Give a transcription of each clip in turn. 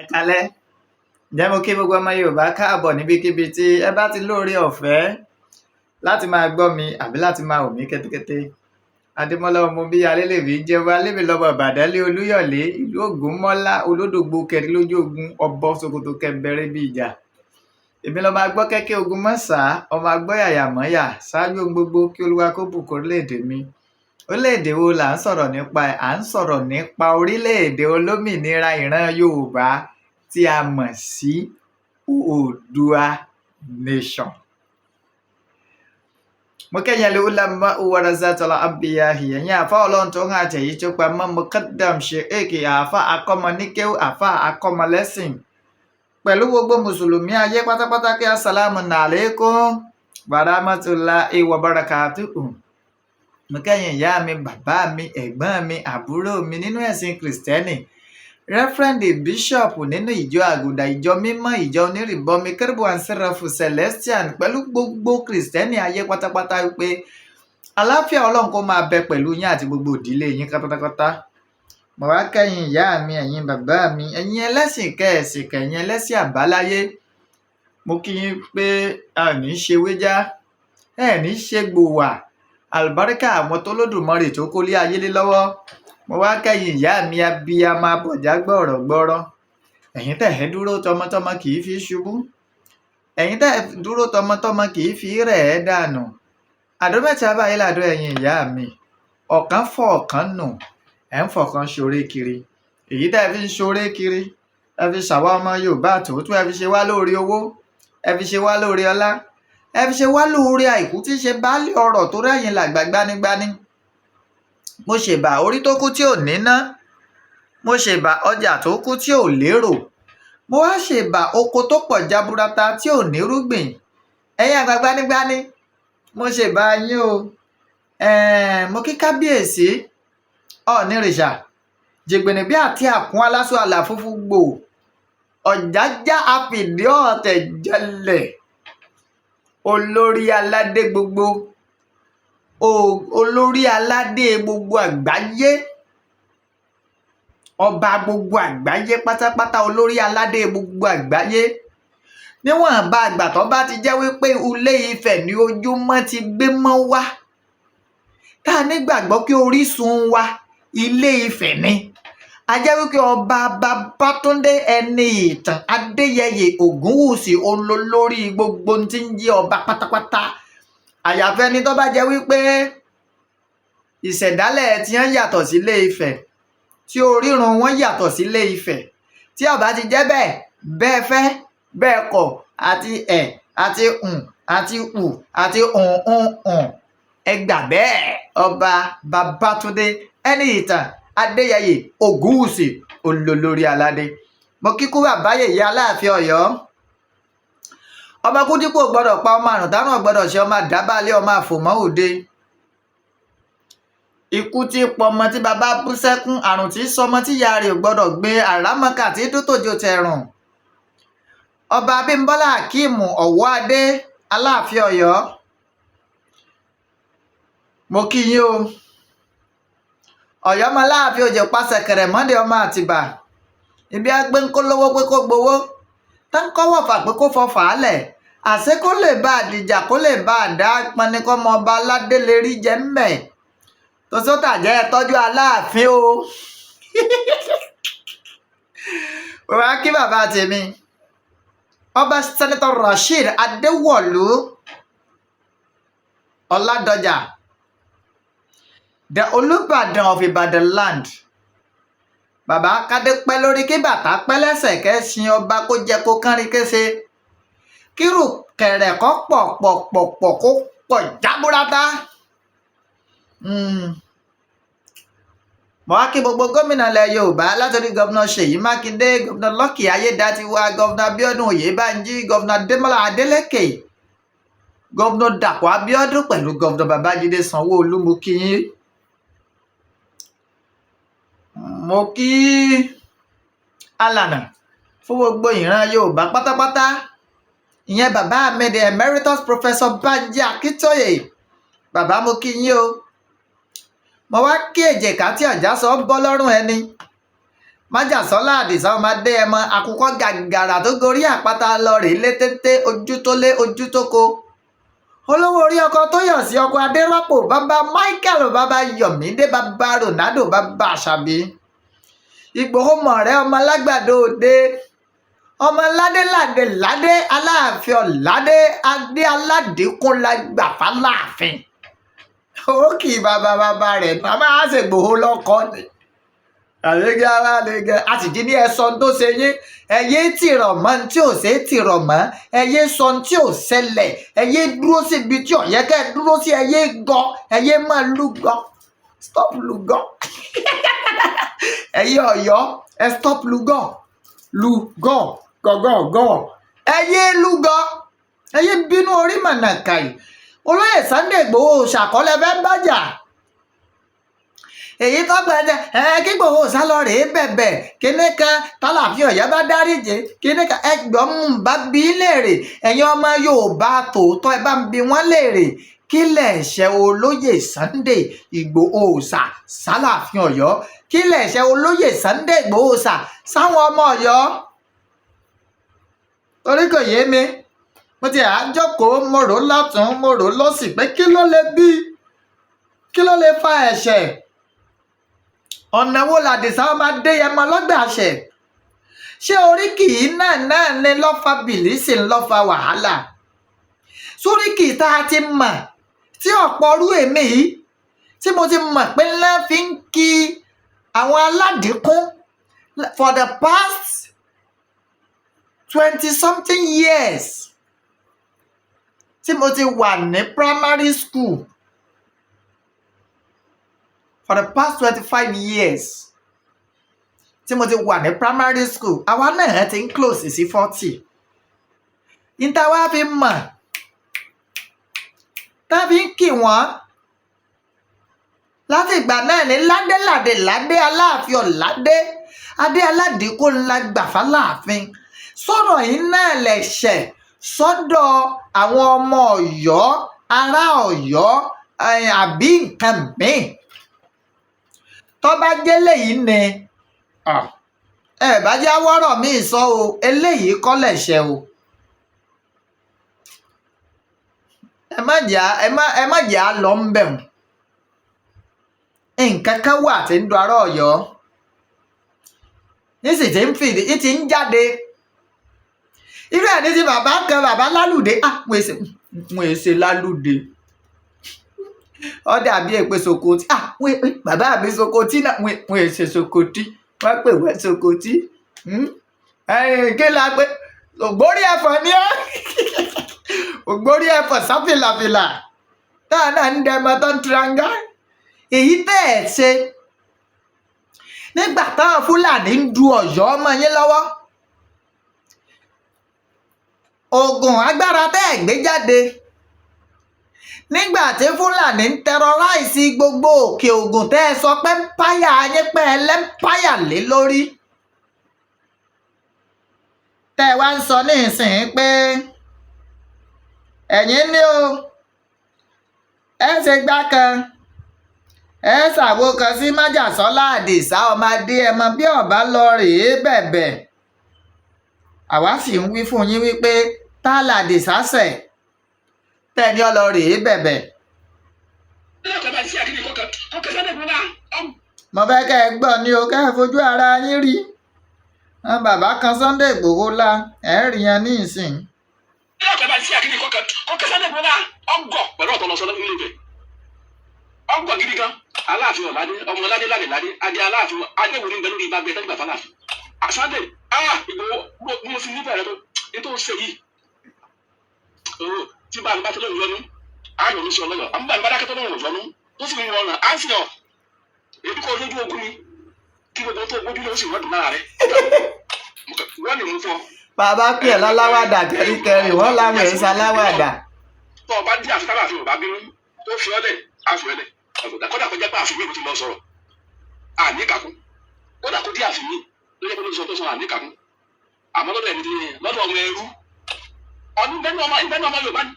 Ẹ káalẹ́. Ǹjẹ́ mo kí gbogbo ọmọ Yorùbá káàbọ̀ níbikíbi tí ẹ bá ti lóore ọ̀fẹ́ láti máa gbọ́ mi àbí láti máa wò mí kétékété. Adémọ́lá ọmọ bíi alélèmí jẹ́wọ́ alẹ́mi lọ́mọ Ìbàdàn lé Olúyọ̀lé ìlú Ògúnmọ́lá olódògbò kẹrin lójú ogun ọbọ̀ Sokoto kẹ̀mbẹ̀rẹ̀ bí ìjà. Èmi lọ́mọ agbọ́ kẹ́kẹ́ ogun mọ́sà, ọmọ agbọ́yàyà mọ́yà ṣáájú ohun gbogbo. Kí Olúwa kó bùkún orílẹ̀-èdè mi. Orílẹ̀-èdè wo là ń sọ̀rọ̀ nípa ẹ̀? À ń sọ̀rọ̀ nípa orílẹ̀-èdè olómìnira ìran Yorùbá tí a mọ̀ sí Oòduà Nation. Mo kẹ́yìn al-ulama warasatul anbiya, ẹ̀yin àfa Ọlọ́run tó hàn àtẹ̀yí tó pamọ́, muqaddam, sheikh, àfa akọ́mọ-ní-kéwú, àfa akọ́mọlẹ́sìn, pẹ̀lú gbogbo mùsùlùmí ayé pátápátá kí assalamu alaikum warahmatullahi wabarakatuhu. Mo kẹ́yìn ìyá mi, bàbá mi, ẹ̀gbọ́n mi, àbúrò mi nínú ẹ̀sìn Kìrìsìtẹ́nì, Reverend, Bishop nínú ìjọ Àgùdà, ìjọ mímọ́, ìjọ onírìbọmi, Kérúbù and Serafu Celestian, pẹ̀lú gbogbo Kìrìsìtẹ́nì ayé pátápátá wípé àlàáfíà Ọlọ́run kó máa bẹ pẹ̀lú yín àti gbogbo ìdílé yín pátápátá. Mo wá kẹ́yìn ìyá mi, ẹ̀yin bàbá mi, ẹ̀yin ẹlẹ́sìn kẹ̀sìn kẹ̀yin ẹlẹ́sìn àbáláyé. Mo kí yín pé a ò ní ṣe wéjá, ẹ ní ṣe gbòwà, àlùbáríkà àwọn tó lódùmarè tó kólé ayé lé lọ́wọ́. Mo wá kẹ́yìn ìyá mi abiyamọ abọ̀já gbọ̀rọ̀gbọ̀rọ̀. Ẹ̀yin tẹ̀ ẹ́ dúró tọmọtọmọ kì í fi ṣubú. Ẹ̀yin tẹ̀ ẹ́ dúró tọmọtọmọ kì í fi rẹ̀ ẹ́ dànù. Àdó mẹ́ta báyìí làdó ẹ̀yin ìyá mi. Ọ̀kan fọ̀ ọ̀kan nù, ẹ̀ ń fọ̀kan ṣoore kiri. Èyí tẹ́ ẹ fi ń ṣoore kiri, ẹ fi ṣàwa ọmọ Yorùbá tòótọ́, ẹ fi ṣe wá lóore owó, ẹ fi ṣe wá lóore ọlá, ẹ fi ṣe wá lóore àìkú tí í ṣe baálé ọrọ̀ tó rẹ́yìn làgbà gbanigbani. Mo ṣèbà orí tó kú tí ò níná, mo ṣèbà ọjà tó kú tí ò lérò, mo wá ṣèbà oko tó pọ̀ jaburata tí ò nírúgbìn. Ẹ̀yin àgbà gbanigbani, mo ṣèbà yín o. Mo kí kábíyèsí Ọ̀ọ̀nìrìṣà jìgbìnì bí àti àkún aláṣọ àlà funfun gbò, ọ̀jájá àfìdí ọ̀tẹ̀ jẹlẹ̀, olórí aládé gbogbo, olórí aládé gbogbo àgbáyé, ọba gbogbo àgbáyé pátápátá, olórí aládé gbogbo àgbáyé. Níwọ̀n bá àgbà tó bá ti jẹ́ wípé Ilé Ifẹ̀ ní ojúmọ́ ti gbé mọ́ wá, tá a nígbàgbọ́ pé orísun wa Ilé Ifẹ̀ ni, a jẹ́ wípé ọba Babátúndé ẹni ìtàn Adéyẹyè Ògúnwùsì òun lolórí gbogbo tí ń jẹ́ ọba pátápátá. Àyàfẹ́ ni tó bá jẹ́ wípé ìṣẹ̀dálẹ̀ tí wọ́n yàtọ̀ sí Ilé Ifẹ̀, tí orírun wọn yàtọ̀ sí Ilé Ifẹ̀. Tí ó bá ti jẹ́ bẹ́ẹ̀, bẹ́ẹ̀ fẹ́ bẹ́ẹ̀ kọ̀, àti ẹ̀ àti ǹ àti ù àti ǹ ǹ ǹ, ẹ gbà bẹ́ẹ̀, ọba Babátúndé ẹni ìtàn Adéyẹyè Ògúnwùsì olólórí aládé. Mo kíkú bàbá yèyé Aláàfin Ọ̀yọ́, ọmọ kúdípò gbọ́dọ̀ pa ọmọ, àrùn tárùn gbọ́dọ̀ ṣe ọmọ, àdábàlẹ̀ ọmọ àfòmọ́ òde. Ikú tí pọmọ tí bàbá bú sẹ́kún, àrùn tí sọmọ tí ìyá rẹ̀ ò gbọ́dọ̀ gbé, àràmọ̀kà tí dútòjò tẹ̀rùn. Ọba Abímbọ́lá Akeem Ọ̀wọ́adé Aláàfin Ọ̀yọ́, mo kí yín o. Ọ̀yọ́ ọmọ Aláàfin òjò pàṣẹkẹrẹ mọ́dẹ ọmọ Àtìbà, ibi àgbẹ̀ ń kó lówó pé kó gbowó, tá ń kọ́wọ́ fà pé kó fọ fàálẹ̀, àṣé kó lè bá àdìjà, kó lè bá àdá pọnni, kọ́mọ ọba aládé lè rí jẹ ńbẹ̀. Tó sọ́tà jẹ́ ẹ tọ́jú Aláàfin o. Mo wá kí bàbá tèmi, ọba Senator Rasheed Adéwọ̀lú Ọládọjà, the Olúbàdàn of Ìbàdàn land. Bàbá, kádé pẹ́ lórí, kí bàtà pẹ́ lẹ́sẹ̀, kẹ́sìn ọba kó jẹ́ kó kánrin kése, kírù kẹ̀rẹ̀ kọ́ pọ̀ pọ̀ pọ̀ pọ̀, kó pọ̀ jábúrátá. Mo wá kí gbogbo gómìnà ilẹ̀ Yorùbá, látọ̀rí Governor Ṣèyí Mákindé, Governor Lucky Ayédatiwa, Governor Abíọ́dún Oyèbánjí, Governor Adémọ́lá Adélékè, Governor Dàpọ̀ Abíọ́dún pẹ̀lú Governor Babájídé Sanwó-Olú. Mo kí yín. Mo kí alànà fún gbogbo ìran Yorùbá pátápátá, ìyẹn bàbá mi, the Emeritus Professor Banji Akíntóyè. Bàbá, mo kí yín o. Mo wá kí èjìká tí ọ̀já sọ bọ́ lọ́rùn ẹni. Májàsọ́lá Àdìsá ọmọ Adéyẹmọ, àkùkọ gàgàrà tó gorí àpáta lọ rèé lé téńté, ojú tó lé ojú tó ko, olówó orí ọkọ tó yàn sí ọkọ Adérọ́pò, bàbá Michael, bàbá Yọ̀mídé, bàbá Ronaldo, bàbá Àṣàbí. Ìgbòho mọ̀rẹ́ ọmọ alágbàdo òde, ọmọ ládé ládé ládé, Aláàfin ọ̀ládé, adé aládìkún la gbà fáláàfin. Ó kì í bàbá bàbá rẹ̀ bàbá á ṣègbòho lọ́kọ́ ni àlégé alálégé. A sì ti ní ẹ sọ tó ṣe yín, ẹyẹ tìrọ̀ mọ́ tí ò ṣe é tìrọ̀ mọ́, ẹyẹ sọ tí ò ṣẹlẹ̀, ẹyẹ dúró síbi tí ò yẹ kẹ́ ẹ dúró sí, ẹyẹ gọ, ẹyẹ máa lúgọ. Stop lúgọ. Ẹyẹ Ọ̀yọ́, ẹ stop lúgọ, lúgọ gọgọgọ, ẹyẹ lúgọ, ẹyẹ bínú orí mànàkàì. Olóyè Sunday Igboho ṣàkọlẹ̀ fẹ́ bàjá èyí tó gbẹdẹ ẹ kí Ìgbòho sá lọ rèé bẹ̀bẹ̀ kíní kan tálàfin Ọ̀yọ́ bá dáríje kíní kan. Ẹgbọ́n mú bá bí léèrè, ẹ̀yin ọmọ Yorùbá tòótọ́, ẹ bá ń bi wọ́n léèrè, kí lẹ̀ṣẹ̀ olóyè Sunday Ìgbòho ṣà sálàfin Ọ̀yọ́? Kí lẹ̀ṣẹ̀ olóyè Sunday Ìgbòho ṣà sáwọn ọmọ Ọ̀yọ́? Torí kò yé mi. Mo ti àjókòó, mo rò lọ́tún, mo rò lọ́sì pé kí ló lè bí, kí ló lè fa ẹ̀ṣẹ̀? Ọ̀nà wo làdìsá ọmọ Adéyẹmọ lọ́gbà ṣẹ̀? Ṣé oríkì yìí náà náà ni lọ́fà bìlísì, ńlọ́fà wàhálà sóríkì tá a ti mọ̀, tí ọ̀pọ̀ ọrú èmi yìí tí mo ti mọ̀ pé ńlá fi ń kí àwọn aládìíkún for the past 20 something years tí mo ti wà ní primary school, for the past 25 years tí mo ti wà ní primary school, àwa náà ti ń close sí 40. Níta wá fi mọ̀ tá fi ń kì wọ́n láti ìgbà náà ní ládéládé ládé, Aláàfin ọ̀ládé, adé aládìkú ńlá gbàfà láàfin. Sọ̀rọ̀ yìí náà lẹ̀ṣẹ̀ sọ́dọ̀ àwọn ọmọ Ọ̀yọ́, ará Ọ̀yọ́, àbí nǹkan míì tó bá jẹ́ léyìí ni ẹ bá jẹ́ àwọ̀rọ̀ míì sọ o, eléyìí kọ́ lẹ̀ṣẹ̀ o. Ẹ má jẹ́ á lọ ń bẹ̀ wọ́n. Nǹkan kan wà tí ń do ará Ọ̀yọ́ nísì tí ń fìdí ní ti ń jáde. Irú ẹ̀ ní ti bàbá kan, bàbá lálùdé. Ah, wọ́n èsè lálùdé, ó dàbí èpè sokoti. Ah, bàbá mi sokoti náà, wọ́n èsè sokoti, wọ́n pè wọ́n sokoti. Kí la pé ògbórí ẹ̀fọn ni ẹ́, ògbórí ẹ̀fọn sáfìlàfìlà táà náà ń dẹmọ tó ń tiranga. Èyí tẹ́ ẹ̀ ṣe nígbà táwọn Fúlàní ń du Ọ̀yọ́ ọmọ yín lọ́wọ́, oògùn agbára tẹ́ ẹ̀ gbé jáde nígbà tí Fúlàní ń terrorize gbogbo Òkè Ògùn, tẹ́ ẹ sọ pé ń páyà yín, pé ẹ lẹ́ńpáyà lé lórí, tẹ́ ẹ wá ń sọ nísìnyí pé ẹ̀yin ní o, ẹ ṣe gbá kan, ẹ ṣàwo kan sí Májàsọ́lá Àdìsá ọmọ Adéẹmọ bí ọba lọ rèé bẹ̀bẹ̀. Àwa sì ń wí fún yín wípé tá làdìsá ṣẹ̀ tẹ́ni ọ lọ rèé bẹ̀bẹ̀? Mo fẹ́ kẹ́ ẹ gbọ́ ni o, kẹ́ ẹ fojú ara yín rí wọn. Bàbá kan Sunday Igboho la ẹ̀ rí yẹn ní ìsìn. Ọgọ gidi gan, Aláàfin ọ̀ládé, ọmọ ọládé ládé ládé, adé Aláàfin, adéwò ní bẹ lórí ibà gbẹ tẹ́gbà fáláàfin Sunday. Ah, Ìgbòho, mo sì nífẹ̀ẹ́ rẹ tó ní tó ń ṣe yìí tí bá mi bá tó lóun yọnu, á yọ ní sí ọlọ́yọ̀. Àmú bá mi bá dákẹ́ tó lóun yọnu tó sì ń rọrùn, á sì yọ èyí kò lójú ogun ni kí gbogbo tó gbójú ló sì rọ́ọ̀dù lára rẹ wọ́n lè mú fún ọ. Bàbá pè é láláwàdà kẹríkẹrí, wọ́n láwọn èso aláwàdà. Tó o bá dí àfi tábà fi ò bá bínú tó fi ọ́ lẹ̀, á fi ọ́ lẹ̀. Kódà kó jẹ́ pé àfi mi ti lọ sọ̀rọ̀ àní kàkún, kódà kó dí àfi mi ló jẹ́ pé ló sọ tó sọ àní kàkún. Àmọ́ lọ́dọ̀ ẹ̀mí ti lọ́dọ̀ ọmọ ẹrú ọdún bẹ́ẹ̀ ni ọmọ ìbẹ́ni ọmọ Yorùbá ni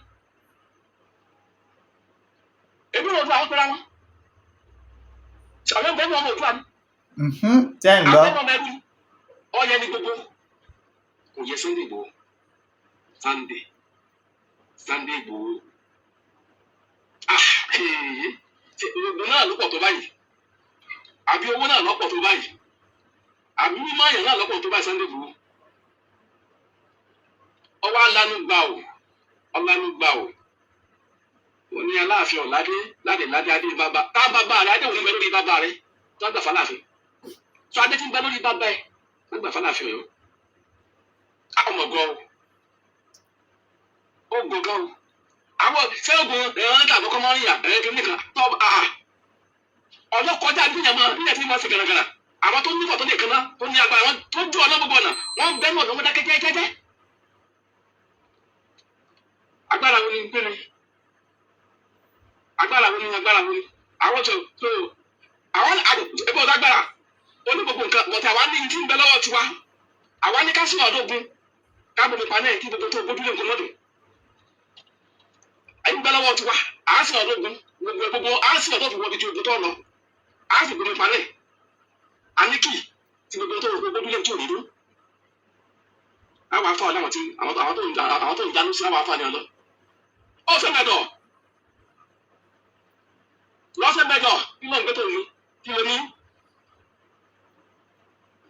èmi ò dún àwọn pẹ́ra wọn àwọn bẹ́ẹ̀ ni ọmọ Òdua ni Tẹ́ ń gbọ́. Àwọn bẹ́ẹ̀ ni ọmọ ẹrú ni. Ọyẹ ní gbogbo kò yẹ Sunday Igboho. Sunday Sunday Igboho, ah, ee, ṣe oògùn náà ló pọ̀ tó báyìí, àbí owó náà lọ́pọ̀ tó báyìí, àbí mímọ́ àyàn náà lọ́pọ̀ tó báyìí? Sunday Igboho, ọwọ́ alánú gbà ò, ọlánú gbà ò. Ó ní Aláàfin ọ̀ládé ládé ládé adé bàbá tá bàbá rẹ, adé òun bẹ lórí bàbá rẹ tó gbà fáláàfin, tó adé tí ń bẹ lórí bàbá ẹ tó gbà fáláàfin Ọ̀yọ́. Ọmọ gan o, ó gbọ gan o. Àwọn sẹ́gun ẹ̀rọ tàbí kọ́mọ́ ríyà ẹ̀rọ kìíní kan tó ọjọ́ kọjá níyàn máa níyàn tí wọ́n ṣe gànàgànà. Àwọn tó nífọ̀ tó lè kanná tó ní agbára wọn tó ju ọ̀nà gbogbo ọ̀nà wọn bẹ́ẹ̀ náà lọ́wọ́ dákẹ́ jẹ́jẹ́jẹ́. Agbára wo ni ń pínlẹ̀? Agbára wo ni? Agbára wo ni àwọn tó tó àwọn ẹgbẹ́ ọ̀dọ́ agbára oní gbogbo nǹkan bọ̀tẹ̀ àwa ní ti ń bẹ lọ́wọ́ tiwa. Àwa ní ká sí ọ̀dọ́gun ká bomi pa náà kí gbogbo tó gbójúlé nǹkan mọ́dún ẹ̀yìn bẹ lọ́wọ́ tiwa. À á sì ọ̀dọ́gun gbogbo gbogbo à á sì ọ̀dọ́ fi wọ́bi tí ogun tó lọ, à á sì bomi pa náà àníkì tí gbogbo tó gbójúlé tí ò ní dún. Àwọn afọ àwọn tí àwọn tó ń janú sí àwọn afọ àníyàn lọ. Ọ̀sẹ̀ mẹ́jọ lọ́sẹ̀ mẹ́jọ kí ló ń gbé tó ní, kí ló ní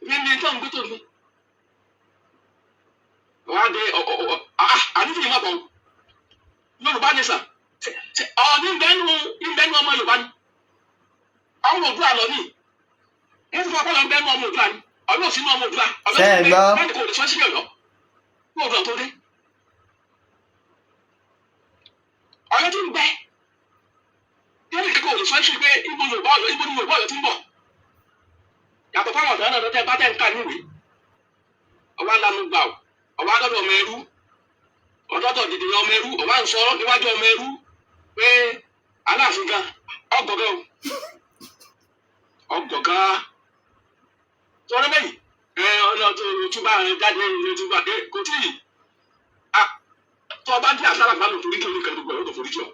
ní ní tó ń gbé tó ní. Wàá dé ọ ọ ọ àníkì yìí má bọ̀ Yorùbá ní sàn ọ̀ọ́ni nbẹ́nu ọmọ Yorùbá ni ọmọ Oòduà lọ ní wọ́n ti fọ ọpọlọ nbẹ́nu ọmọ Oòduà ni ọdún òsínú ọmọ Oòduà ọdún Ṣé ẹ gbọ́? bẹ́ẹ̀ kò lè sọ sí Ọ̀yọ́ kó Oòduà tó dé. Ọ̀yọ́ tí ń bẹ yẹ́nì kankan ò lè sọ sí pé ibo Yorùbá Ọ̀yọ́, ibo ni Yorùbá Ọ̀yọ́ ti ń bọ̀, yàtọ̀ fáwọn ọ̀dọ́ náà tẹ́ bá tẹ́ ń kà níwèé. Ọwọ́ alánú gbà ó, ọwọ́ alọ́dọ̀ ọmọ ẹrú, ọ̀dọ́dọ̀ dìde ọmọ ẹrú, ọwọ́ à ń sọ níwájú ọmọ ẹrú pé Aláàfin gan ọgọgán o, ọgọgán tọrọ lẹ́yìn ẹ ọ̀nà tó túbà jáde túbà kò tí ì tó ọba dí àtàrà gbà lò torí kí oníkan gbogbo ẹ̀rọ tó forí jọ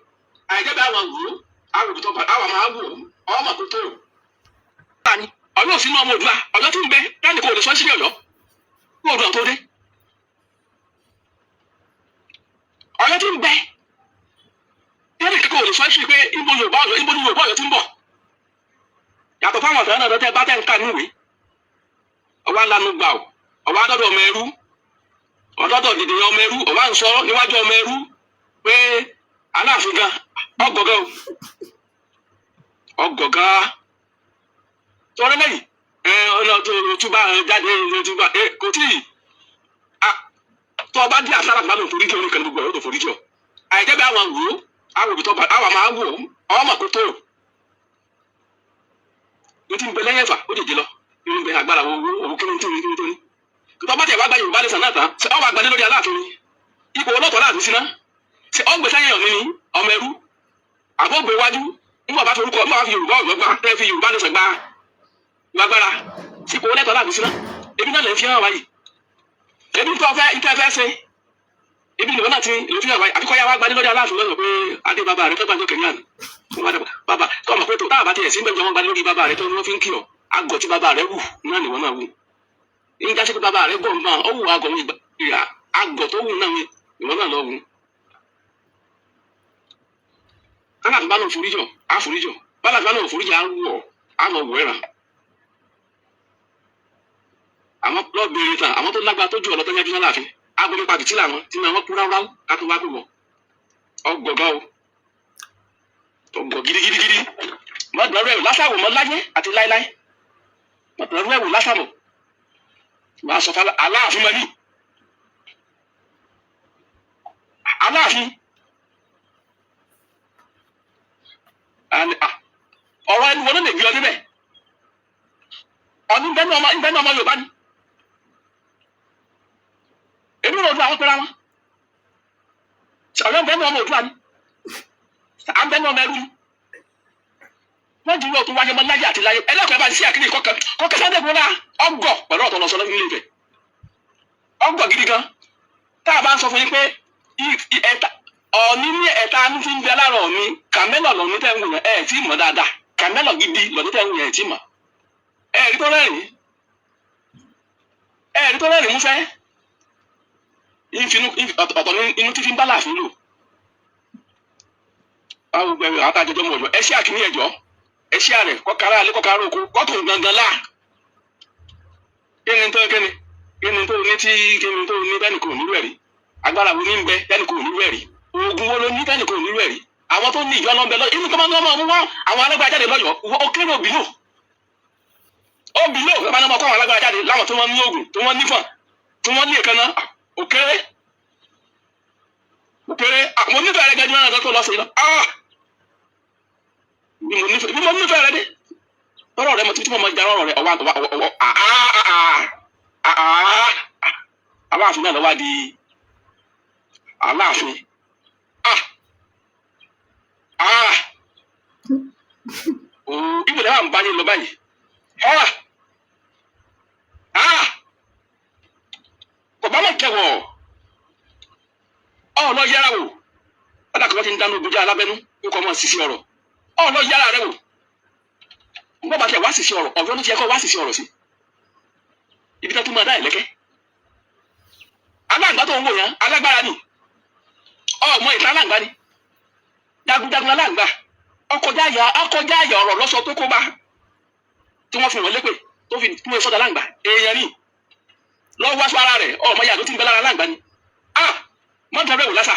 àìjẹ́ bí àwọn wò ó, àwọn òbí tó bá àwọn máa wò ó, ọmọ kò tó o. Ọ̀yọ́ sínú ọmọ Oòduà, Ọ̀yọ́ tí ń bẹ láti kò lè sọ sí Ọ̀yọ́ kó Oòduà tó dé. Ọ̀yọ́ tí ń bẹ láti kò lè sọ sí pé ibo Yorùbá Ọ̀yọ́, ibo ni Yorùbá Ọ̀yọ́ ti ń bọ̀, yàtọ̀ fáwọn ọ̀dọ́ náà tẹ́ bá tẹ́ ń kà níwèé. Ọwọ́ alánú gbà ó, ọwọ́ adọ́dọ̀ ọmọ ẹrú, ọ̀dọ́dọ̀ dìde ọmọ ẹrú, ọwọ́ à ń sọ níwájú ọmọ ẹrú pé Aláàfin gan ọgọgán o, ọgọgán tọrọ lẹ́yìn ẹ ọ̀nà tó túbà jáde túbà kò tí ì tó ọba dí àtàrà gbà lò torí kí oníkan gbogbo ẹ̀rọ tó forí jọ àìjẹ́ bí àwọn wò ó, àwọn òbí tó bá àwọn máa wò ó, ọmọ kò tó o ní ti ń bẹ lẹ́yìn ẹ̀fà ó dìde lọ ní bẹ agbára owó owó kí ni tó ní kí ni tó ní tó bá tẹ̀ wá gba Yorùbá lẹ́sàn náà tán ṣe ọwọ́ àgbàdé lórí Aláàfin ni ipò ọlọ́tọ̀ láàfin síná ṣe ọgbẹ́ sẹ́yìn ọ̀ní ni ọmọ ẹrú àbọ̀gbé wájú nígbà bá fi orúkọ nígbà bá fi Yorùbá Ọ̀yọ́ gbà tẹ́ fi Yorùbá lẹ́sàn gbà gbàgbára sípò ọlẹ́tọ̀ láàfin síná. Ebi náà lè fi hàn wáyé, ebi tó fẹ́ ìtẹ́ fẹ́ ṣe, ebi nìwọ náà ti lè fi hàn wáyé. Àbíkọ́ yá wá gbadé lórí Aláàfin lọ́sọ̀ pé adé bàbá rẹ tó gbàjọ kẹ̀yìn àná bàbá tó ọmọ pé tó táàbà tiẹ̀ sí gbẹ̀jọ wọn gbadé lórí bàbá rẹ tó ní wọ́n fi ń kí ọ àgọ̀ tí bàbá rẹ wù náà nìwọ náà wù ní jásí pé bàbá rẹ gọ̀ nǹkan ó wù àgọ̀ ìgbà àgọ̀ tó wù náà ìwọ náà lọ wù. Aláàfin bá lọ foríjọ á foríjọ, bálàfin bá lọ foríjọ á wù ọ á lọ wù ẹ̀ràn. Àwọn lọ bèrè tán àwọn tó lágbára tó ju ọ̀lọ́ tó yẹjú náà láàfin agbóni pa bìtí làwọn tí wọn kú ráúráú ká tó wá pè wọ ọgọgá o, ọgọ gidigidigidi. Mọdùnrún ẹwù lásàwò mọ láyé àti láéláé, mọdùnrún ẹwù lásàwò máa sọ fún Aláàfin mọ ní Aláàfin ọ̀rọ̀ ẹnu wọn ló lè gbé ọ débẹ̀. Ọ̀ní nbẹ́nu ọmọ nbẹ́nu ọmọ Yorùbá ni èmi rò ọdún àwọn pẹ̀lú àwọn ọ̀yọ́ nbẹ́nu ọmọ Oòduà ni à ń bẹ́nu ọmọ ẹrú ni wọ́n dúró tó wáyé mọ́ láyé àti láyé. Ẹlẹ́kọ̀ọ́ bá ti sí àkíní kọ́kẹ́ Sunday Igboho ọgọ̀ pẹ̀lú ọ̀tọ̀ lọ́sọ lọ́sọ nílé Ifẹ̀ ọgọ̀ gidi gan. Tá a bá ń sọ fún yín pé ọ̀ní ní ẹ̀ta ní ti ń bẹ láàrọ̀ mi kàmẹ́lọ̀ lọ́ní tẹ́ ń wù yẹn ẹ̀ tí mọ̀ dáadáa, kàmẹ́lọ̀ gidi lọ́ní tẹ́ ń wù yẹn ẹ̀ tí mọ̀ ẹ̀ rí tó rẹ́rìn. Ẹ̀rí tó rẹ́rìn músẹ́, ìfinú ọ̀tọ̀ ní inú títí ń bá láàfin lò. Báwo gbẹ̀rù àwọn àtàjọjọ́ mọ̀ ọ̀yọ́, ẹ ṣé àkíní ẹ̀jọ́, ẹ ṣé àrẹ̀ kọ́kàrá alẹ́ kọ́kàrá oko kọ́tù gangan láà. Kíni tó kíni kíni tó ní tí kíni tó ní tẹ́nì kò nílò ẹ̀rí? Agbára wo ní ń bẹ tẹ́nì kò nílò ẹ̀rí? Oògùn wo ló ní tẹ́nì kò nílò ẹ̀rí? Àwọn tó ní ìjọ lọ́nbẹ lọ inú tó máa ń lọ́mọ mú wọn àwọn alágbára jáde lọ́yọ̀ọ́, ó kéré òbí lò òbí lò lọ́ba náà mọ̀ kọ́ àwọn alágbára jáde láwọn tó wọ́n ní oògùn, tó wọ́n nífọ̀n, tó wọ́n ní èékánná. Ó kéré, ó kéré. Mo nífẹ̀ẹ́ rẹ gẹ́gẹ́ bí wọ́n tó lọ sí lọ. Bí mo nífẹ̀ẹ́ rẹ dé lọ́rọ̀ rẹ, mo ti tí mo mọ ìjà lọ́rọ̀ rẹ ọwọ́ ọwọ́. Aláàfin náà lọ́wọ́ di Aláàfin. Ibo lè wà ń bá yín lọ báyìí? Kò bá mọ̀ kẹwọ̀ ọ lọ yára wò. Ọ̀dà kan ti ń dáná ogun jẹ́ alábẹ́nú kó kọ́ mọ́ sisi ọ̀rọ̀. Ọ lọ yára rẹ wò. Bọ́ bá tẹ̀ wá sisi ọ̀rọ̀, ọ̀yọ́ ló ti yẹ kó wá sisi ọ̀rọ̀ sí ibi tó tún máa dá ìlẹ́kẹ́. Aláǹgbá tó ń wò yẹn, alágbára ni. Ọmọ ìta aláǹgbá ni, jagunjagun aláǹgbá. Ọkọjá àyà ọ̀rọ̀ lọ́sọ tó kó bá tí wọ́n fi wọ́n lépè tó fi tí wọ́n sọ́dọ̀ aláǹgbá èèyàn ni lọ́wọ́ wá sọ ara rẹ̀. Ọmọ yàtọ̀ tí ń bẹ lára aláǹgbá ni. Ah, mọ́tò rẹ̀ wò lásà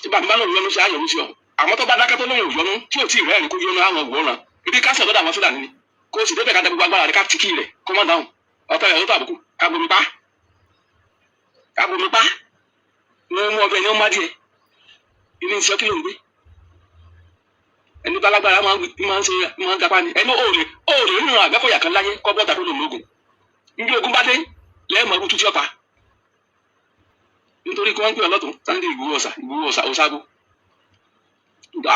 tí bàbá náà yọnu sí ayọ̀nu sí ọ. Àmọ́ tó bá dákẹ́ tó lóun ò yọnu, tí ò tí ì rẹ́rìn kó yọnu àwọn òwòrán ibi kásẹ̀ lọ́dọ̀ àwọn Fúlàní ni kó o sì débẹ̀ ká dẹ gbogbo agbára rẹ̀, ká tìkì rẹ̀ kó má dáhùn ọ̀tọ̀ rẹ̀ ló tàbùkù. Ká bomi pa, ká bomi pa ní mú ọbẹ̀ ní ó má díẹ̀ ilé iṣẹ́. Kí ló ń gbé ẹni bá lágbára máa ń ṣe, máa ń gapá ni ẹni ò lè nínú Àgbẹ̀kọ̀yà kan láyé kọ́ bọ́ta tó lò lóògùn. Níbi ogun bá dé lẹ́ẹ̀mọ́ ọdún tútù ọ̀pá nítorí kí wọ́n ń pè ọ́ lọ́tún Sunday Igboho ọ̀sà, Igboho ọ̀sà ọ̀ságo.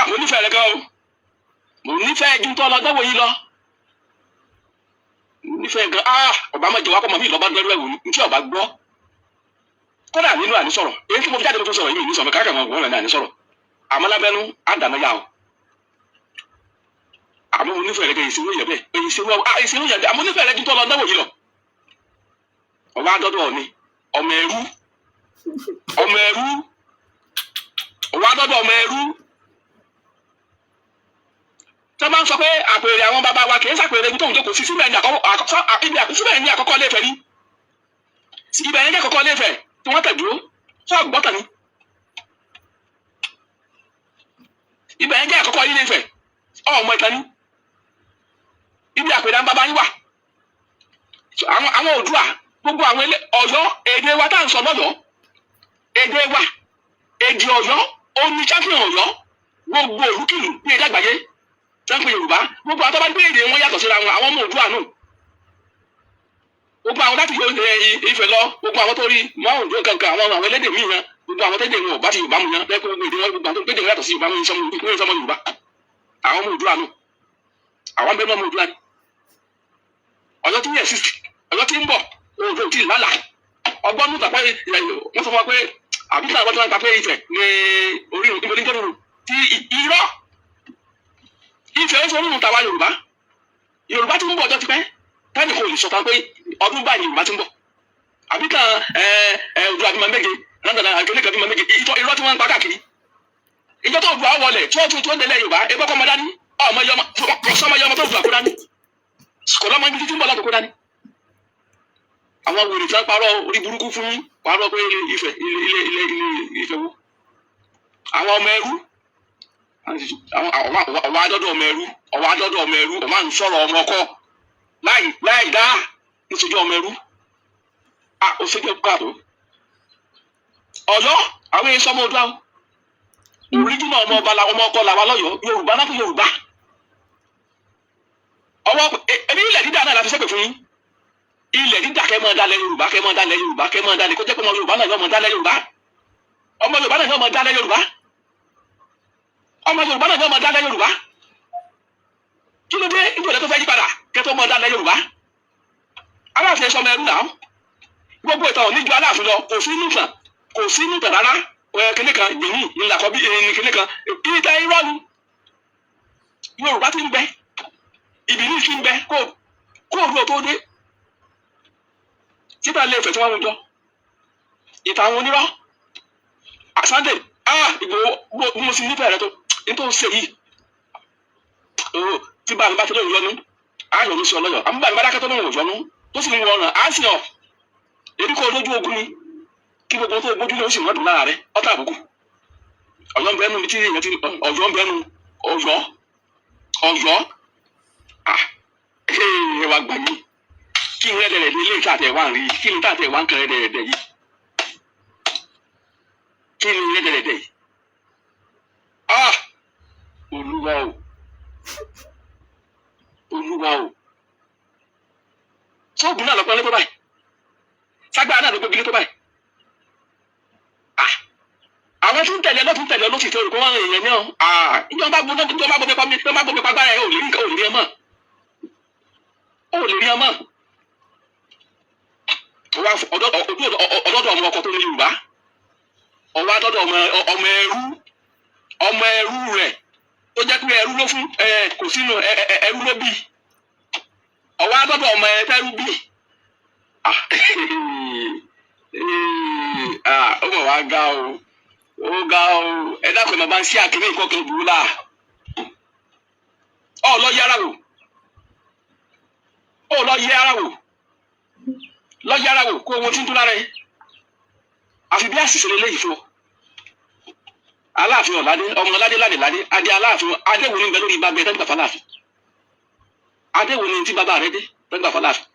Mo nífẹ̀ẹ́ rẹ gan o, mo nífẹ̀ẹ́ ju tó lọ dánwò yìí lọ. Mo nífẹ̀ẹ́ gan. Ah, ọba má jẹ wá kọ́ mọ́ mi lọ́ba dẹ́rù ẹ̀wò ní tí ọba gbọ́. Kódà nínú àní sọ̀rọ̀ èyí tí mo fi jáde, mo fi sọ̀rọ̀ yìí ní sọ̀rọ̀ káàkiri àwọn ọ̀rẹ́ ní àní sọ̀rọ̀ àmọ́ lábẹ́nú àdànà yà o. Àmọ́ mo nífẹ̀ẹ́ rẹ gan. Ìṣerú yẹ bẹ́ẹ̀, ìṣerú yẹ bẹ́ẹ̀. Àmọ́ nífẹ̀ẹ́ rẹ ju tó lọ dánwò yìí lọ. Ọba adọ́dọ̀ ni ọmọ ẹrú, ọmọ ẹrú, ọba adọ́dọ̀ ọmọ ẹrú tí wọ́n bá ń sọ pé àpèrè àwọn bàbá wa kì í sàpèrè ibi tó ń jókòó sí. Síbẹ̀ ní àkọ́kọ́, síbẹ̀ ní àkọ́kọ́ Ilé-Ifẹ̀ ní ibẹ̀ yẹn jẹ́ àkọ́kọ́ Ilé-Ifẹ̀ tí wọ́n tẹ̀ dúró. Sọ gbọ́tàn ni ibẹ̀ yẹn jẹ́ àkọ́kọ́ Ilé-Ifẹ̀. Ọmọ ìtàn ni ibi àpèrè àwọn bàbá yín wà. Àwọn Oòduà, gbogbo àwọn ilé Ọ̀yọ́, èdè wa tá à ń sọ lọ́yọ̀ọ́, èdè wa, èdè Ọ̀yọ́ ó ní champion Ọ̀yọ́. Gbogbo òlúkìlù ní èdè àgbáyé tí wọ́n pe Yorùbá, gbogbo àwọn tó bá gbé èdè wọn yàtọ̀ síra wọn, àwọn ọmọ Oòduà nù. Gbogbo àwọn láti Ifẹ̀ lọ, gbogbo àwọn tó rí márùn ún kankan, àwọn elédè míì yẹn, gbogbo àwọn tẹ́lẹ̀ wọn ò bá ti Yorùbá mu yẹn lẹ́kọ̀ọ́, gbogbo èdè wọn, gbogbo àwọn tó gbédè wọn yàtọ̀ sí Yorùbá mu yẹn sọmọ Yorùbá, àwọn ọmọ Oòduà nù. Àwọn bẹ́ẹ̀ mọ́ ọmọ Oòduà ni. Ọ̀yọ́ tí ń yẹ sísì, Ọ̀yọ́ tí ń bọ̀, Oòduà tí ì lálà ọgbọ́n nù tàpá. Wọ́n sọ fún wa pé àbí tí àwọn tó ń ta pé Ifẹ̀ ní orí ìbò ní jẹ́rù tí irọ́ Ifẹ̀ ó sọ nínú tàwa Yorùbá. Yorùbá tí ń bọ̀ ọjọ́ ti pẹ́ tẹ́nì kò lè sọ tán pé ọdún báyìí Yorùbá ti ń bọ̀ àbí kan ẹ ẹ Oòduà bímọ méje lọ́dọ̀ àgbélé kan bímọ méje. Irọ́ tí wọ́n ń pa káàkiri. Ìjọ tó Oòduà wọlé tí wọ́n tún tó délẹ̀ Yorùbá ebọ́ kọ́ ọmọ dání, ọmọ yọmọ sọmọ yọmọ tó Oòduà kó dání, kò lọ́mọ ibi títí ń bọ̀ lọ́tọ̀ kó dání. Àwọn wèrè tí wọ́n parọ́ orí burúkú fún yín, parọ́ pé ilé Ifẹ̀, ilé ilé ilé ilé Ifẹ̀ wo? Àwọn ọmọ ẹrú, àwọn adọ́dọ̀ ọmọ ẹrú, ọwọ́ adọ́dọ̀ ọmọ ẹrú, ọmọ à ń sọ̀rọ̀ ọmọ ọkọ láì láì dá níṣojú ọmọ ẹrú. A ò ṣe jẹ́ káàtó. Ọ̀yọ́ àwọn èso ọmọ Oòduà oríjìnà, ọmọ ọba la, ọmọ ọkọ làwa lọ́yọ̀ọ́. Yorùbá náà fún Yorùbá ọwọ́ ẹbí ilẹ̀ dídá náà la fi ṣépè fún yín. Ilẹ̀ dídá kẹ́ máa dalẹ̀ Yorùbá, kẹ́ máa dalẹ̀ Yorùbá, kẹ́ máa dalẹ̀, kó jẹ́ pé ọmọ Yorùbá náà yọ ọmọ dalẹ̀ Yorùbá, ọmọ Yorùbá náà yọ ọmọ dalẹ̀ Yorùbá, ọmọ Yorùbá náà yọ ọmọ dalẹ̀ Yorùbá. Kí ló dé? Níbo lẹ tó fẹ́ yí padà kẹ́ tó mọ dalẹ̀ Yorùbá? Aláàfin ẹ̀ṣọ́ ọmọ ẹrú náà. Gbogbo ìtàn ò ní ju Aláàfin lọ. Kò sí nùtàn, kò sí nùtàn rárá. Kíní kan gbìyìn ńlá kọ bí kíní kan ìtàn irọ́ ni. Yorùbá ti ń bẹ, ìbílí ti ń bẹ kó òru tó dé. Títà ilé Ifẹ̀ tí wọ́n ń jọ ìtàn àwọn onírọ́. Sunday, Ìgbòho, bí mo sì nífẹ̀ẹ́ rẹ tó ní tó ń ṣe yìí, tí bá mi bá tó lóun yọnu, á yọnu sí ọlọ́yọ̀. Àmú bá mi bá dákẹ́ tó lóun ò yọnu, tó sì ń wọràn, á sì hàn ebi kó lójú ogun ni kí gbogbo tó gbójú ló sì mọ́dún lára rẹ ọ̀tá àbùkù. Ọ̀yọ́ ń bẹ́nu mi tí èèyàn ti Ọ̀yọ́ ń bẹ́nu Ọ̀yọ́ Ọ̀yọ́ ẹ wá gbà mí kí n rẹ́dẹ̀rẹ̀ ní ilé ìta àtẹ̀wá ń rí kí n tàtẹ̀wá ń kan rẹ́dẹ̀rẹ̀dẹ̀ yìí kí ni rẹ́dẹ̀rẹ̀dẹ̀ yìí. Olúwa o, Olúwa o, sóògùn náà lọ́pọ̀ lẹ́tọ́ báyìí, ságbára náà ló gbégi lẹ́tọ́ báyìí. Àwọn tí ń tẹ̀lé ọlọ́tún tẹ̀lé ọlọ́tún ìfẹ́ olùkọ́ wọn èèyàn náà ìjọba gbóná ìjọba gbóná pa ìjọba gbóná pa gbára ẹ ò lè rí nǹkan, ò lè rí ẹ mọ́, ò lè rí ẹ mọ́. Ọdọọdọ ọmọ ọkọ tó ní Yorùbá ọwọ́ adọ́dọ̀ ọmọ ẹrú, ọmọ ẹrú rẹ̀ tó jẹ́ pé ẹrú ló fún ẹ kò sínú ẹrú ló bí, ọwọ́ adọ́dọ̀ ọmọ ẹ tẹ́rú bí. Ó mọ̀ wá ga o, ó ga o. Ẹ dákun, ẹ máa bá ń ṣí àkíní nǹkan kan burú là ọ lọ yára wò, ó lọ yẹ ara wò, lọ yára wò kó owó tí ń tún lára ẹ. Àfi bí àṣìṣe lélẹ́yìí fún ọ. Aláàfin ọ̀ládé, ọmọ ọládé ládé ládé adé aláàfin adéwo ní bẹ lórí bàbá ẹ tẹ́gbà fáláàfin, adéwo ní tí bàbá rẹ dé tẹ́gbà fáláàfin.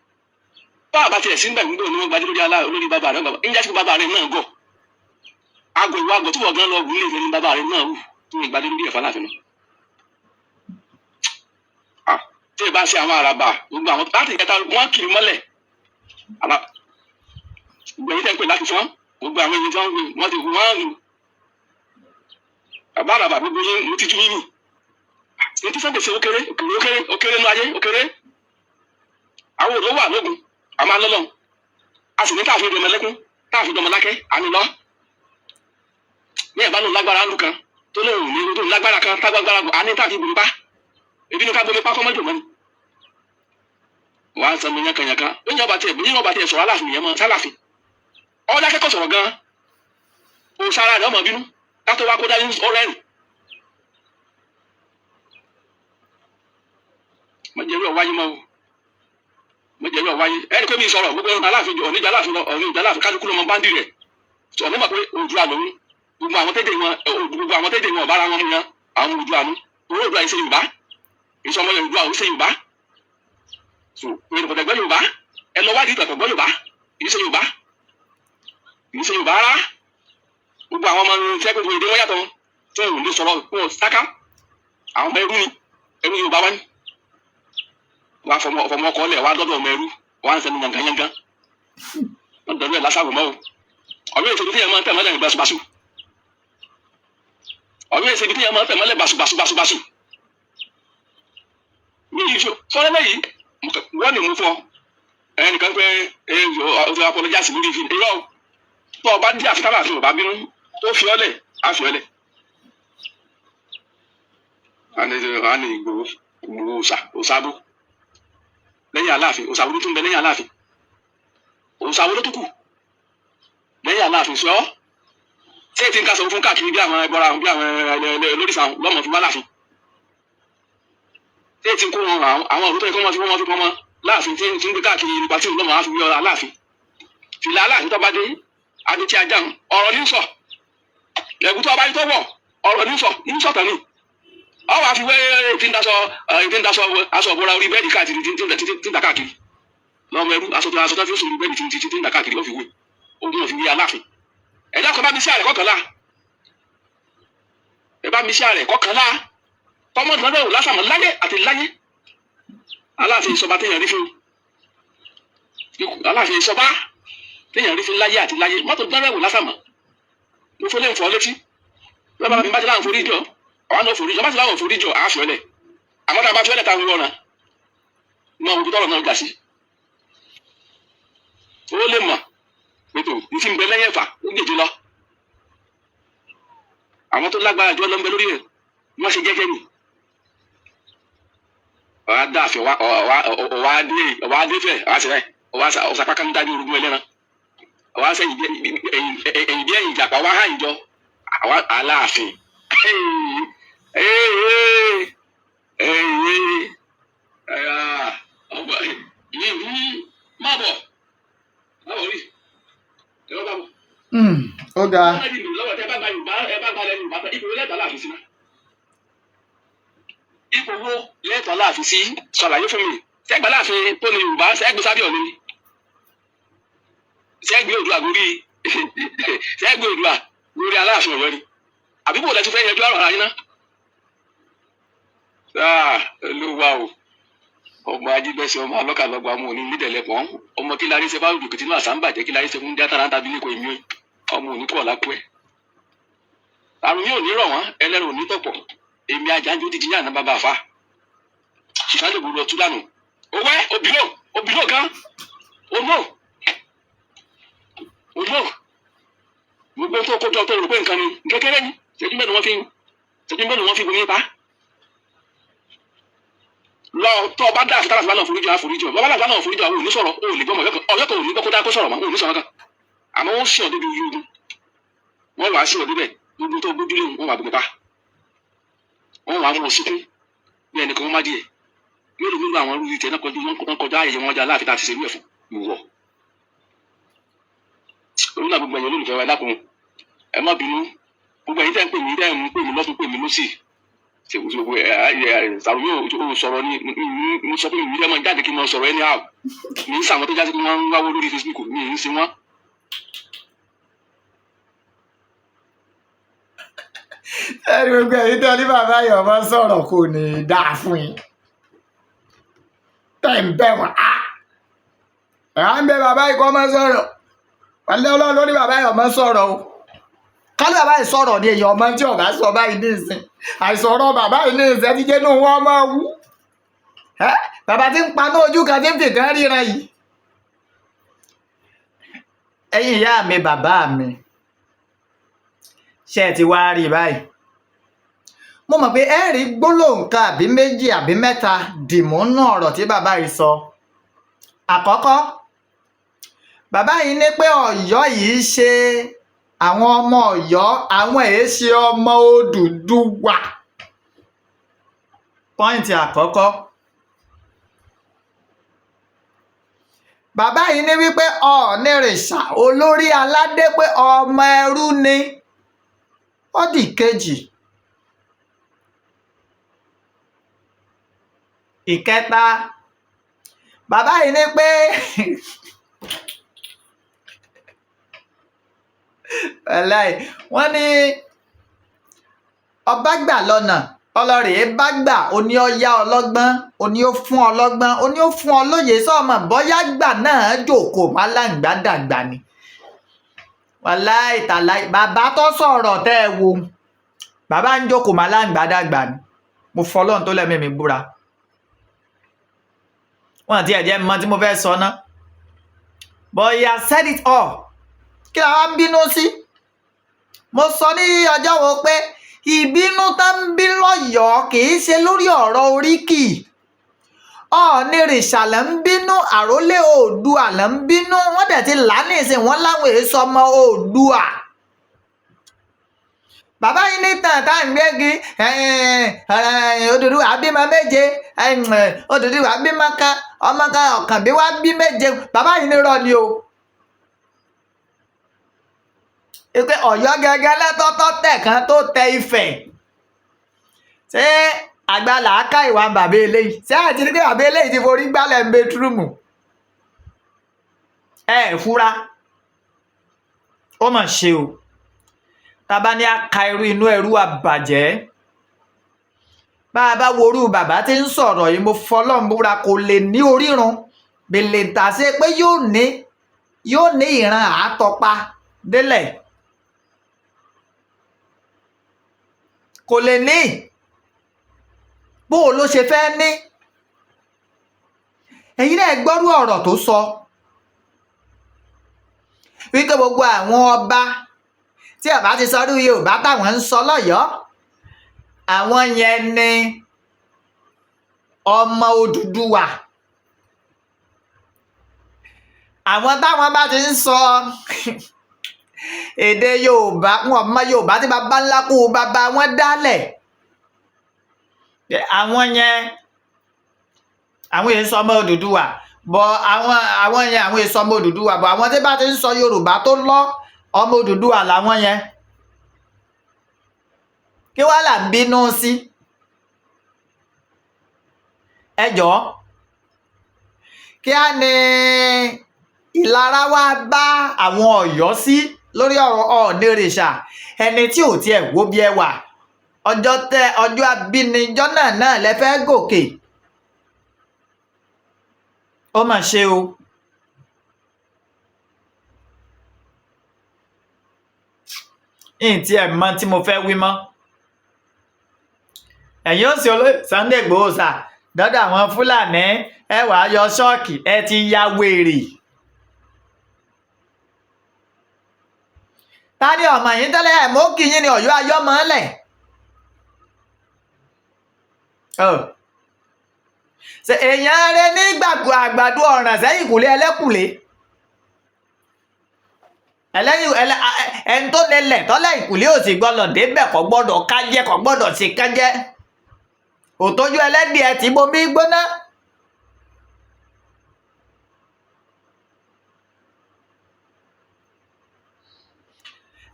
Bá a bá tiẹ̀ sí nígbà gbogbo ni wọ́n gbadé lórí lórí bàbá rẹ, ń jásí bàbá rẹ náà gọ̀ àgọ̀ ìwà àgọ̀ tí wọ́n gan lọ wù lé ní bàbá rẹ náà wù tí wọ́n gbadé lórí ẹ̀ fáláàfin náà. Tí ì bá ṣe àwọn àràbà gbogbo àwọn láti ìjẹta wọn kiri mọ́lẹ̀ gbẹ̀yìn tẹ́ ń pè láti fọ́n gbogbo àwọn èèyàn tí wọ́n ti wọ́n lù bàbá àràbà gbogbo yín mo ti ju yín nì ní tí Sunday ṣe ó kéré, ó kéré, ó kéré nú ayé, ó kéré. Àwọn òdò wà lógun àmọ́ alọ́lọ́ a sì ní káàfin dọmọ lẹ́kún, káàfin dọmọ lákẹ́ àmì lọ ní ẹ̀ bá lòun lágbára ńlù kan tó lóun ní tó lágbára kan tágbára a ní káàfin bomi pa ebi ní ká bomi pa kọ́mọ́jò mọ́ni wàá sọ mi yankanyankan bí yẹn ọba tiẹ̀ bí yẹn ọba tiẹ̀ sọ̀rọ̀ aláàfin yẹn mọ́ sálàfin ọ̀dà kẹ́kọ̀ọ́ sọ̀rọ̀ gan-an òsàrà rẹ̀ ọmọ bínú kátó wá kó dání ọ̀rẹ́ rìn. Mọ̀jẹ̀rú ọ̀wáyé mọ́ o, mọ̀jẹ̀rú ọ̀wáyé ẹni pé mi sọ̀rọ̀ gbogbo aláàfin ọ̀níjà aláàfin ọ̀níjà aláàfin kálukú ló mọ báńdì rẹ̀ ọ̀ní mọ̀ pé Oòduà lòun gbogbo àwọn tẹ́jẹ̀ wọn, gbogbo àwọn tẹ́jẹ̀ wọn ọ̀bára wọn yan àwọn Oòduà nù owó Oòduà yìí ṣe Yorùbá ìṣọmọ Oòduà ò ṣe Yorùbá so ìrìnkọ̀tẹ̀gbẹ́ Yorùbá ẹ lọ wádìí ìtàkọ̀gbọ́ Yorùbá yìí ṣe Yorùbá, kì í ṣe Yorùbá rárá. Gbogbo àwọn ọmọ tí gbogbo èdè wọn yàtọ̀ tí wọn ò lè sọ̀rọ̀ wọn sáká àwọn ọmọ ẹrú ni ẹrú Yorùbá wá ní wọn á fọmọ ọkọ lẹ wọn á dọdọ ọmọ ẹrú wọn á sẹnu yangan yangan wọn dọdọ ẹ lásàrò mọ o. Ọ̀rọ̀ èsè tí yẹn máa ń tẹ̀ mọ́lẹ̀ basubasu, ọ̀rọ̀ èsè tí yẹn máa ń tẹ̀ mọ́lẹ̀ basubasubasubasu mi yìí sọ lẹ́yìn wọ́n ní mú fún ọ ẹnìkan pé ẹ ọ apologize lórí fi irọ́ tó o bá dí àfi tábà fi ò bá bínú tó fi ọ́ lẹ̀ á fi ọ́ lẹ̀. A ní Ìgbòho Ìgbòho òòṣà òòṣàbò lẹ́yìn Aláàfin, òòṣàbò ló tún bẹ lẹ́yìn Aláàfin, òòṣàbò ló tún kù lẹ́yìn Aláàfin sọ ọ́ ṣé ètí ń ká sọ fún káàkiri bí àwọn ẹbọra bí àwọn olórìṣà lọ́mọ fi wá láàfin, ṣé ètí ń kó wọn àwọn òrùtọ́ yìí kó wọ́n fi pọ́n mọ́ láàfin tí ń gbé káàkiri nípa tí lọ́mọ á fi wí Aláàfin fìlà Aláàfin tó bá dé adé tí ajá ọ̀rọ̀ ní sọ ẹ̀gún tó bá yí tó wọ̀ ọ̀rọ̀ ní sọ ní sọ̀tàn ni ọ wàá fi wé ètí ń daṣọ ètí ń daṣọ aṣọ ìbora orí bẹ́ẹ̀dì káàkiri tí ń dà káàkiri lọ́mọ ẹrú aṣọ tó fi sùn orí bẹ́ẹ̀dì tí ń dà káàkiri ó fi wé ogun òfin wé Aláàfin. Ẹ dákun bá mi sí àrẹ kọkànlá, ẹ bá mi sí àrẹ kọkànlá tọmọ ìdáná ò lásàmọ láyé àti láyé. Aláàfin ìsọba téèyàn rí fún Aláàfin ìsọba téèyàn rí fún láyé àti láyé mọ́tò dáná ò lásàmọ mo fọlẹ́ nfọ̀ létí bá mi bá ti láwọn forí jọ àwọn náà forí jọ bá ti láwọn forí jọ àá fiọ́lẹ̀ àmọ́ tá a bá fiọ́lẹ̀ tá a ń wọ́n mọ òbí tọrọ náà gbà sí ó lè mọ̀ pẹ̀tọ́ ní ti ń bẹ lẹ́yìn ẹ̀fà ó gbèjì lọ àwọn tó lágbára jọ lọ ń bẹ lórí rẹ̀ wọ́n ṣe jẹ́jẹ́ nì ọ̀wá dáàfin ọ̀wá dé ọ̀wá dé fẹ̀ ọ̀wá ṣe rẹ̀ Ọwọ́ ọ̀sàpá kan dájú orogún ẹlẹ́ran, ọwọ́ sẹ́yìn ẹ̀yìn bí ẹ̀yìn ìjàpá wá hàn jọ àwa Aláàfin. Má bọ̀, má bọ̀ rí ẹ̀rọ bá bọ̀. Ó ga. Lọ́wọ́ tẹ́ bá gba Yorùbá, ẹ bá gba Yorùbá tán, ipò wo lẹ́tọ̀ọ́ Aláàfin sí náà? Ipò wo lẹ́tọ̀ọ́ Aláàfin sí? Ṣàlàyé fún mi. Sẹ́gbẹ́ Aláàfin tó ní Yorùbá, sẹ́gbẹ́ sábẹ́ Ọ̀ọ̀ni ni? Sẹ́gbẹ́ Oòduà gorí, sẹ́gbẹ́ Oòduà gorí Aláàfin Ọ̀yọ́ ni? Àbí bò lẹ́tún fẹ́ yanjú àrùn ara yín náà? Olúwa o! Ọmọ ajígbẹ́sẹ̀, ọmọ alọ́kàlọ́gba, ọmọ òní nídẹ̀lẹ́pọ̀n, ọmọ kí lárí ṣe bá rúdù kìtìnú àṣà ń bàjẹ́, kí lárí ṣe fún díátàrà ń tàbí lẹ́kọ̀ọ́ èmi, ọmọ òní kọ̀ lápẹ́ àrùn yóò ní rọ̀ wọ́n, ẹlẹ́rù òní tọ̀pọ̀. Èmi ajájú dídí ní àná bàbá àfa ìfàlẹ̀ gbogbo ọtún dànù owó òbílò òbílò gan òmò òmò gbogbo tó kójọ tó rò pé nǹkan ni kékeré ni. Ṣẹ́jú mẹ́rin wọ́n fi bomi pa lọ. Tó o bá dá àfi tálàfíà náà foríjì, àforíjì ọ bàbá làfíà náà foríjì àwọn òní sọ̀rọ̀. O ò lè gbọ́mọ ọ̀yọ́ kan ò ní gbọ́ kó dá kó sọ̀rọ̀ mọ́, òní sọ̀rọ̀ kan. Àmọ́ wọ́n sì ọ̀ débi ojú ogun, wọ́n wàá sí ọ̀ débẹ̀. Gbogbo tó gbójúlé, wọ́n wàá bomi pa, wọ́n wàá mú ọ síkún bí ẹnìkan. Wọ́n má díẹ̀ yóò lè nílò àwọn irú ìtẹ̀ náà kọjú wọn kọjá àyè wọn jà láàfin tá a ti ṣerú ẹ̀ fún ìwọ. Orí náà, gbogbo ẹ̀yin olólùfẹ́ wa, ẹ dákun, ẹ má bínú. Gbogbo ẹ̀yin tẹ́ ń pè mí, tẹ́ ń pè mí lọ́tún, pè mí lọ́sì, sàrùmí ò sọ̀rọ̀ ni. Mo sọ pé mi fẹ́ máa jáde kí n máa sọ̀rọ̀ anyhow. Mi ń sàwọn tó jásí pé wọ́n ń wáwó lórí Facebook, mi ń sin wọ́n. Ẹni gbogbo ẹ̀yin tẹ́ ní bàbá yìí ọmọ sọ̀rọ̀, kò ní í dáa fún yín. Tẹ̀ ń bẹ̀ wọ́n á, ẹ̀ á ń bẹ bàbá yìí kọ́ ọmọ sọ̀rọ̀. Wàlẹ́ Ọlọ́run ló ní bàbá yìí ọmọ sọ̀rọ̀ o. Kálí bàbá yìí sọ̀rọ̀ ni, èèyàn ọmọ tí ọ̀gá sọ báyìí ní ìsìn. Àìsọ̀rọ̀ bàbá yìí ní ìsìn ti jẹ́ inú wọn máa wú. Ẹ́ bàbá tí ń paná ojú kan tí ń fìkan ríran yìí. Ẹ̀yin ìyá mi, bàbá mi, ṣé ẹ ti wá rí i báyìí? Mo mọ̀ pé ẹ rí gbólóhùn kan àbí méjì àbí mẹ́ta dìmú nú ọ̀rọ̀ tí bàbá yìí sọ. Àkọ́kọ́, bàbá yìí ní pé Ọ̀yọ́ yìí ṣe àwọn ọmọ Ọ̀yọ́, àwọn èé ṣe ọmọ Odùduwà. Point àkọ́kọ́. Bàbá yìí ní wípé Ọ̀ọ̀nìrìṣà olórí aládé pé ọmọ ẹrú ni. Ó dì kejì. Ìkẹta, bàbá yìí ní pé wàláì, wọ́n ní ọba gbà lọ́nà ọlọ́rẹ̀ bá gbà, ó ní ó yá ọlọ́gbọ́n, ó ní ó fún ọlọ́gbọ́n, ó ní ó fún ọ lóye sọ́ọ̀mọ̀ bóyá gbà náà jòkó má láǹgbá dàgbà ni. Wàláì tàláì, bàbá tó sọ̀rọ̀ tẹ́ ẹ wo, bàbá ń jókòó má láǹgbá dàgbà ni. Mo fọlọ́run tó lẹ́mìí mi búra. Wọn àti ẹ̀jẹ̀ mọ tí mo fẹ́ sọ ná. But he has said it all. Kí la wá ń bínú sí? Mo sọ ní ọjọ́ wo pé ìbínú tá ń bí lọ́yọ̀ọ́ kì í ṣe lórí ọ̀rọ̀ oríkì. Ọ̀ọ̀nìrìṣà là ń bínú, àrólé Oòduà là ń bínú. Wọ́n dẹ̀ ti là á nísìn, wọ́n láwọn èso ọmọ Oòduà. Bàbá yìí ní tàn tá à ń gbégi Odùduwà bímọ 7, Odùduwà bímọ kan, ọmọ kan Ọ̀kànbí wá bí 7. Bàbá yìí ní irọ́ ni o, pé Ọ̀yọ́ gẹ́gẹ́ lẹ́tọ́tọ́ tẹ̀ kan tó tẹ Ifẹ̀. Ṣé àgbà làákà ìwà bàbá eléyìí? Ṣé àti ní pé bàbá eléyìí ti forí gbálẹ̀ ń bedroom? Ẹ fura, ó mà ṣe o. Tábà ní aka irú inú ẹrú àbàjẹ́, bá a bá worú bàbá tí ń sọ̀rọ̀ yìí, mo fọlọ́run búra, kò lè ní orírun bèlè tà sí pé yóò ní ìran àátọpa délẹ̀. Kò lè ní. Bó o ló ṣe fẹ́ ní? Ẹ̀yin náà gbọ́rú ọ̀rọ̀ tó sọ wípé gbogbo àwọn ọba tí ọba ti sọ irú Yorùbá táwọn ń sọ lọ́yọ̀ọ́, àwọn yẹn ni ọmọ Odùduwà. Àwọn táwọn bá ti ń sọ èdè Yorùbá, wọn mọ Yorùbá tí baba ńlá kú baba wọn dálẹ̀. Àwọn yẹn, àwọn èyí sọmọ Odùduwà bọ. Àwọn yẹn, àwọn èyí sọmọ Odùduwà bọ. Àwọn tí bá ti ń sọ Yorùbá tó lọ, ọmọ Odùduwà làwọn yẹn. Kí wàá là ń bínú sí? Ẹ jọ̀ọ́, kí á ní ìlara wá bá àwọn Ọ̀yọ́ sí lórí ọ̀rọ̀ Ọ̀ọ̀nìrìṣà, ẹni tí ò tiẹ̀ wó bí ẹ wà? Ọjọ́ tẹ ọjọ́ abínijọ́ náà lẹ fẹ́ gòkè. Ó mà ṣe o. Ǹ tí ẹ̀ mọ tí mo fẹ́ wí mọ́. Ẹ̀yin ó sì olóyè Sunday Igboho sà dọ́dọ̀ àwọn Fúlàní, ẹ wàá yọ ṣọ́ọ̀kì, ẹ ti ya wèrè. Ta ni ọmọ yín tẹ́lẹ̀ ẹ̀ mọ́ kí yín ni Ọ̀yọ́ ayọ́mọ́lẹ̀? Ṣe èèyàn rẹ nígbàgbọ́ àgbàdo ọ̀ràn sẹ́yìn kùlé ẹlẹ́kùlé ẹlẹ́yìn ẹni tó lélẹ̀ tọ́lẹ̀ ìkùlé ò sì gbọ́dọ̀ débẹ̀, kò gbọ́dọ̀ kájẹ́, kò gbọ́dọ̀ sí kájẹ́. Òtójú ẹlẹ́dìẹ̀ tí bomi gbóná.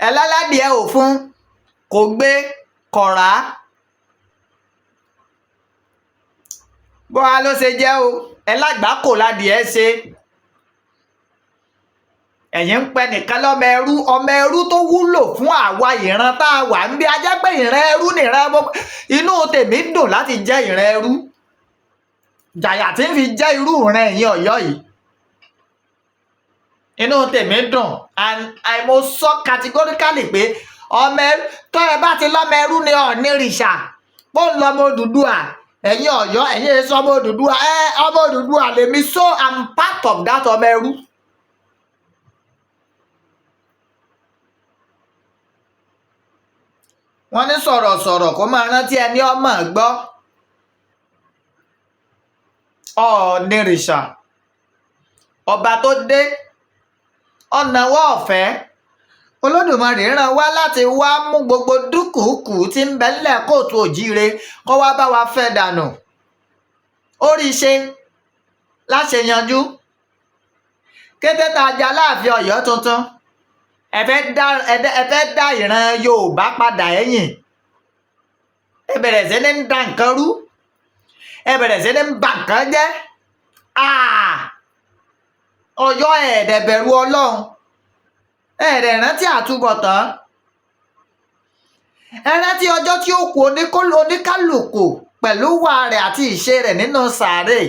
Ẹlẹ́lẹ́dìẹ̀ ò fún kò gbé kọ̀rá. Bó a ló ṣe jẹ́ o, ẹlágbákò ládìẹ ṣe. Ẹ̀yin ń pẹ nìkan lọ́mọ ẹrú, ọmọ ẹrú tó wúlò fún àwa ìran tá a wà ń bí. Ajẹ́ pé ìran ẹrú nìran gbogbo. Inú tèmi dùn láti jẹ́ ìran ẹrú. Jàyà tí ń fi jẹ́ irú ìran ẹ̀yin Ọ̀yọ́ yìí. Inú tèmi dùn, and I mo sọ categorically pé ọmọ ẹrú tó ẹ bá ti lọ́mọ ẹrú ni Ọ̀ọ̀nìrìṣà, pó ń lọ́mọ Odùduwà. Ẹ̀yin Ọ̀yọ́, ẹ̀yin èso ọmọ Odùduwà, ẹ ọmọ Odùduwà lèmi, so I'm part of that ọmọ ẹrú. Wọ́n ní sọ̀rọ̀sọ̀rọ̀ kó máa rántí ẹni ọmọ gbọ́. Ọ̀ọ̀nìrìṣà, ọba tó dé ọ̀nàwọ́ ọ̀fẹ́, Olódùmarè rán wá láti wá mú gbogbo dúkùúkù tí ń bẹ nílẹ̀ kóòtù òjíire, kó wá bá wa fẹ́ dànù. Ó rí i ṣe láṣẹ yanjú. Kété tá a jẹ Aláàfin Ọ̀yọ́ tuntun, ẹ fẹ́ dá ìran Yorùbá padà ẹ̀yìn. Ẹ bẹ̀rẹ̀ sí ní ń da nǹkan rú, ẹ bẹ̀rẹ̀ sí ní ń ba nǹkan jẹ́. Ọ̀yọ́, ẹ̀ẹ́dẹ̀ bẹ̀rù Ọlọ́run, ẹ̀ẹ́dẹ̀ rántí àtúbọ̀tán, ẹ rántí ọjọ́ tí ó kù oníkálùkù pẹ̀lú wà rẹ̀ àti ìṣe rẹ̀ nínú sàárè.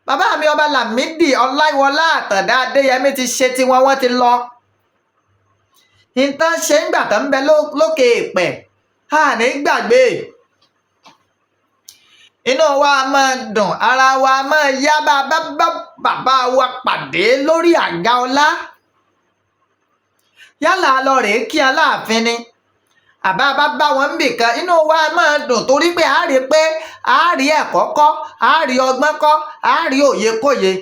Bàbá mi ọba Lámìdí Ọláìwọlá Àtàndá Adéyẹmí ti ṣe tiwọn, wọ́n ti lọ. Nǹkan ṣe ń gbà tán ń bẹ lókè èèpẹ̀, a ní gbàgbé. Inú wa máa dùn, ara wa máa yá bá a bá bá bàbá wa pàdé lórí àga ọlá. Yálà lọ rèé kí Aláàfin ni àbá bá bá wọn ń bì kan, inú wa máa dùn torí pé a rí pé a rí ẹ̀kọ́ kọ́, a rí ọgbọ́n kọ́, a rí òye kóye.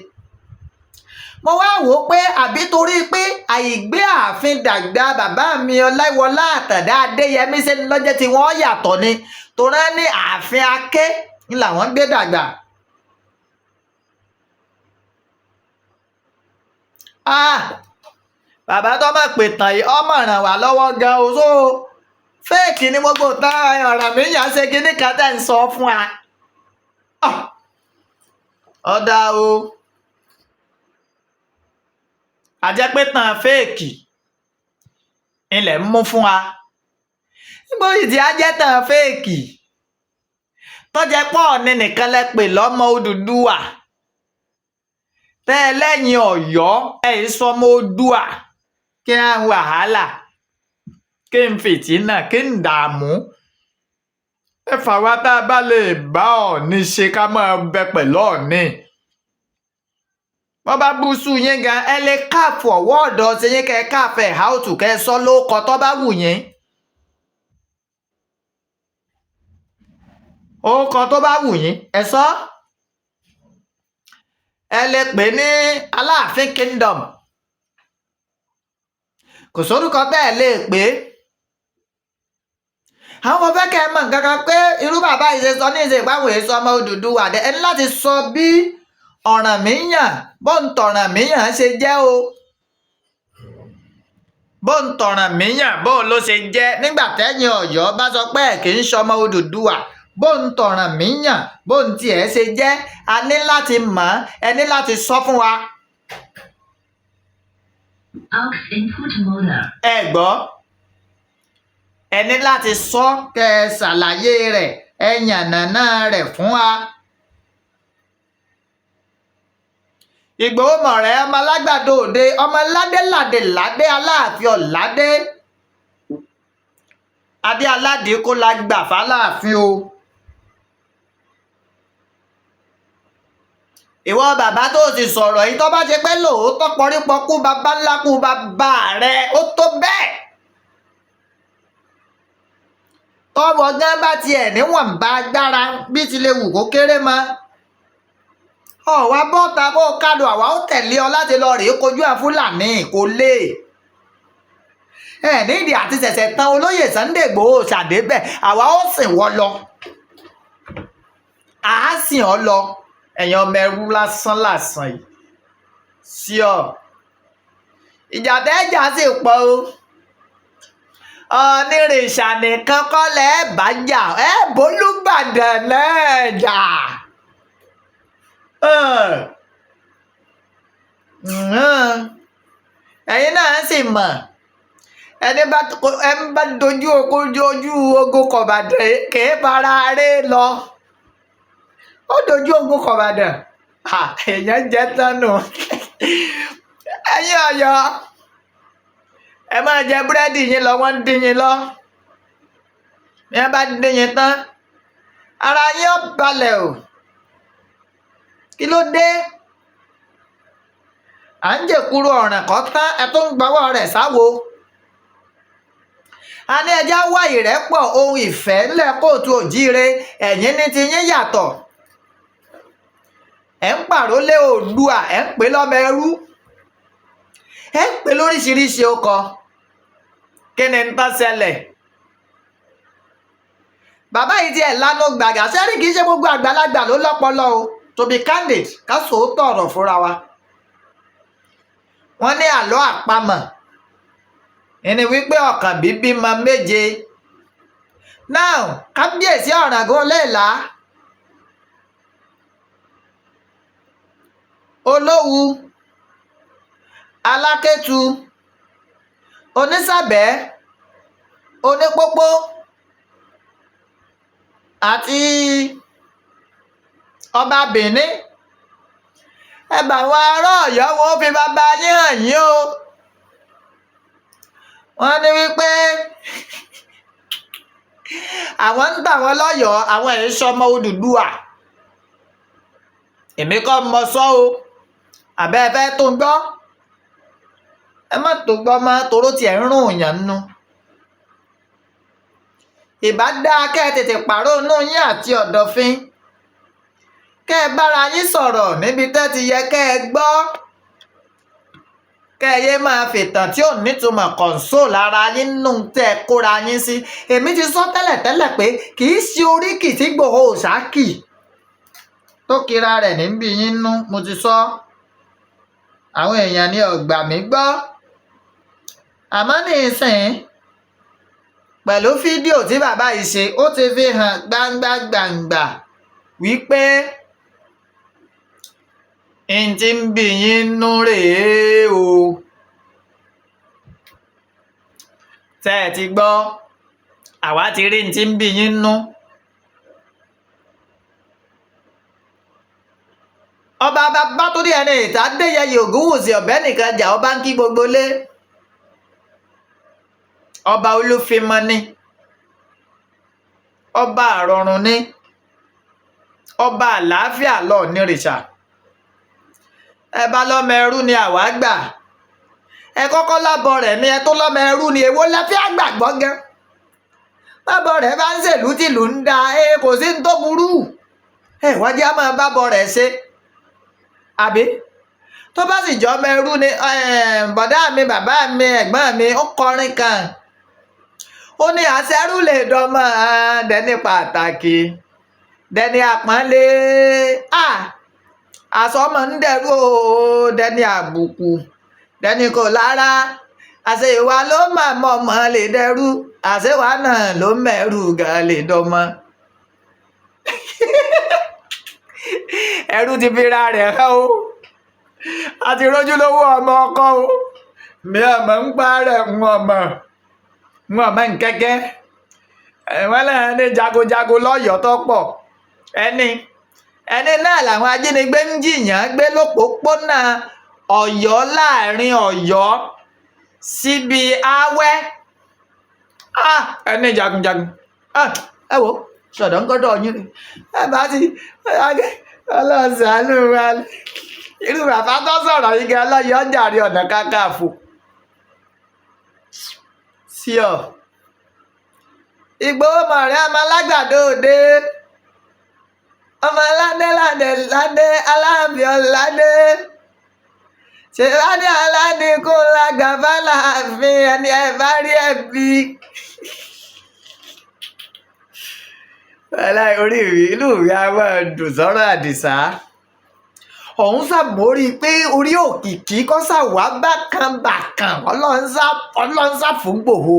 Mo wá wò ó pé àbí torí pé àìgbé ààfin dàgbà bàbá mi Ọláìwọlá Àtàndá Adéyẹmí ṣe lọ́jọ́ tí wọ́n yàtọ̀ ni, torá ní ààfin Aké ń làwọn gbé dàgbà. Ah! Bàbá tó mọ̀ pé tàn yìí, ọmọ ràn wá lọ́wọ́ gan o. So fake ni gbogbo tán ọ̀rọ̀ mi yàn ṣe kíní kan tẹ̀ ń sọ fún wa. Ọ̀dà o, àjẹ́ pé tàn fake ilẹ̀ ń mú fún wa. Níbo ìdí ajẹ́ tàn fake tọ́jẹ́ pọ̀ ní nìkan lẹ pè lọ́mọ Odùduwà, tẹ́ ẹ lẹ́yìn Ọ̀yọ́ ẹ̀ ń sọmọ Oòduà, kí á ń wàhálà, kí n fìtínà, kí n dààmú. Ẹ fà wá tá a bá lè bá Ọ̀ọ̀ni ṣe, ká máa bẹ pẹ̀lú Ọ̀ọ̀ni. Wọ́n bá bú sú yín gan, ẹ lè káàfù ọ̀wọ́ ọ̀dọ̀ ṣe yín, kẹ́ ẹ káàfẹ́ háùtù, kẹ́ ẹ sọ lóko tó bá wù yín. Orúkọ tó bá wù yín ẹ sọ. Ẹ lè pè ní Aláàfin Kingdom, kò sórúkọ tẹ́ ẹ lè pè é. Àwọn ọmọ fẹ́ kẹ́ ẹ mọ̀ nǹkan kan pé irú bàbá yìí ṣe sọ ní ìṣe ìpáwọn èso ọmọ Odùduwà dẹ. Ẹni láti sọ bí Ọ̀rànmíyàn bóńtọ̀rànmíyàn ṣe jẹ́ o, bóńtọ̀rànmíyàn bó ló ṣe jẹ́ nígbà tẹ́yìn Ọ̀yọ́ bá sọ pé ẹ̀ kì í ṣọmọ Odùduwà, bóńtọ̀rànmíyàn bóńtiẹ̀ ṣe jẹ́, a ní láti mọ̀, ẹ ní láti sọ fún wa. Aux input mode. Ẹ gbọ́, ẹ ní láti sọ, kẹ́ ẹ ṣàlàyé rẹ̀, ẹ yànnàná rẹ̀ fún wa. Ìgbòho mọ̀rẹ́ ọmọ alágbàdo òde, ọmọ ládéládé ládé Aláàfin ọ̀ládé adé aládé kó la gbà fáláàfin o. Ìwọ bàbá tó sì sọ̀rọ̀ yìí, tó bá ṣe pé lóòótọ́ pọrípọkú bàbá ńlá kú bàbá rẹ̀ ó tó bẹ́ẹ̀. Tọ́wọ́ gán bá tiẹ̀ níwọ̀nba agbára bí ti lè wù kó kéré mọ́. Ọ̀wá bọ́ta bó kádùn àwa ó tẹ̀lé ọ láti lọ rèé kojú àwọn Fúlàní kò lè. Ẹ nídìí àti ṣẹ̀ṣẹ̀ tán olóyè Sunday Igboho ṣàdébẹ̀, àwa ó sìn wọ́ lọ. Àá sìn ọ́ lọ. Ẹ̀yin ọmọ ẹrú lásán lásán yìí. Sí ọ. Ìjà tẹ́jà sì pọ̀ o. Onírìṣà nìkan kọ́ lẹ́ bá jà, ẹ bólúbàdàn náà jà. Ẹ̀yin náà sì mọ̀, ẹni bá dojú ojú ogun kọ̀bàdàn kìí fara ré lọ. Ó dojú ogun kọ̀bàdàn, èèyàn jẹ́ tán nù. Ẹ̀yin Ọ̀yọ́, ẹ máa jẹ búrẹ́dì yín lọ, wọ́n ń dín yín lọ. Bí wọ́n bá dín yín tán, ara yín ó balẹ̀ o. Kí ló dé? À ń jèkúrú ọ̀ràn kọ́ tán, ẹ tó ń gbọ́wọ́ rẹ̀ sáwo. A ní ẹjẹ́ wá ìrẹ́pọ̀ ohun ìfẹ́ ńlẹ̀ kóòtù òjíire, ẹ̀yin ní ti yín yàtọ̀. Ẹ̀ ń pàrólé Oòduà, ẹ̀ ń pè lọ́mọ ẹrú, ẹ̀ ń pè lóríṣiríṣi ọkọ. Kí ni ń tán ṣẹlẹ̀? Bàbá yìí tiẹ̀ lánàá gbàgà sẹ́rí, kì í ṣe gbogbo àgbàlagbà ló lọ́pọlọ o. To be candid, ká sòótọ́ ọ̀rọ̀ fúnra wa. Wọ́n ní àlọ́ àpamọ̀ ẹni wípé Ọ̀kànbí bímọ méje. Now, kábíyèsí Ọ̀ràngún Ọléèlá, Olówu, Alákétu, Onísàbẹ́, Onípópó àti ọba Benin. Ẹ bá àwọn ará Ọ̀yọ́ wọn ó fi bàbá yín hàn yín o. Wọ́n ní wípé àwọn ń tà wọ́n lọ́yọ̀ọ́, àwọn èyí sọmọ Odùduwà. Èmi kọ́ mọ sọ́ o, àbẹ́ ẹ fẹ́ tó ń gbọ́? Ẹ má tó gbọ́ mọ́, toró tiẹ̀ ń rún òyàn nínú. Ìbá dáa kẹ́ ẹ tètè pààrọ̀ inú yín àti Ọ̀dọ̀fin. Kẹ́ ẹ bára yín sọ̀rọ̀ níbi tẹ́ ti yẹ kẹ́ ẹ gbọ́. Kẹ́ ẹ yé máa fìtàn tí ò nítumọ̀ kọ̀ǹsó lára yín nù tẹ́ ẹ kóra yín sí. Èmi ti sọ tẹ́lẹ̀tẹ́lẹ̀ pé kì í ṣe oríkì tí Ìgbòho Òòṣà kì tó kira rẹ̀ níbi yín nú, mo ti sọ. Àwọn èèyàn ní ọ̀gbà mi gbọ́. Àmọ́ ní ìsìn, pẹ̀lú fídíò tí bàbá yìí ṣe, ó ti fi hàn gbangba gbangba wípé n tí ń bí yín nú rèé o. Tẹ́ ẹ ti gbọ́, àwa ti rí n tí ń bí yín nú. Ọba Babátúndé ẹni ìta Adéyẹyè Ògúnwùsì ọ̀bẹ nìkan jà, ọba ń kí gbogbo lé. Ọba Olúfimọ ni, ọba àrọ̀rùn ni, ọba àlàáfíà lọ nírìṣà. Ẹ bá lọ́mọ ẹrú ni àwa gbà. Ẹ kọ́kọ́ lábọ̀ rẹ̀ ni, ẹ tó lọ́mọ ẹrú ni, èwo lẹ fi àgbàgbọ́ gan. Bábọ̀ rẹ̀ bá ń ṣèlú tìlú ń da, ẹ kò sí ní tó burú. Ẹ wá jẹ́ á máa bábọ̀ rẹ̀ ṣe. Àbí tó bá sì jọ ọmọ ẹrú ni, bọ̀dá mi, bàbá mi, ẹ̀gbọ́n mi, ó kọrin kan, ó ní àṣẹrú lè dọmọ dẹni pàtàkì, dẹni àpọ́nlé, àsọmọ ń dẹrú o, dẹni àbùkù, dẹni kò lára. Àṣewà ló mà mọ ọmọ lè dẹrú, àṣewà náà ló mẹ́rù gan lè dọmọ. Ẹrú ti fi ra rẹ̀ hàn o, àti rójúlówó ọmọ ọkọ o. Mi ọmọ ń pa rẹ̀, ń ọmọ ń ọmọ nkẹ́kẹ́ wọ́n náà ní jagunjagun lọ́yọ̀ọ́ tó pọ̀. Ẹni ẹni náà làwọn ajínigbé ń jìyàn gbé lópòópónà Ọ̀yọ́, láàrin Ọ̀yọ́ síbi Awẹ́. Ẹni jagunjagun, ẹ wo sọ̀dọ̀ ń gbọ́dọ̀ yín ni ẹ bá ti ọlọ́sàánú wa. Irú bàbá tó sọ̀rọ̀ yìí gan lọ́yọ̀ jàre Ọ̀nà Kakanfò sí ọ. Ìgbòho mọ̀rẹ́ ọmọ alágbàdo òde, ọmọ aládé ládé ládé aláàbí ọ̀ládé, ṣèwádìí aládé kó lágbà fàlàáfin ẹni ẹ bá rí ẹbí. Wàláì orí mi, inú mi á máa dùn sọ́rọ̀ Àdìsá. Òun ṣàmórí pé orí òkìkí kọ́ ṣàwá bákan bákan, Ọlọ́run ṣá fún Ìgbòho.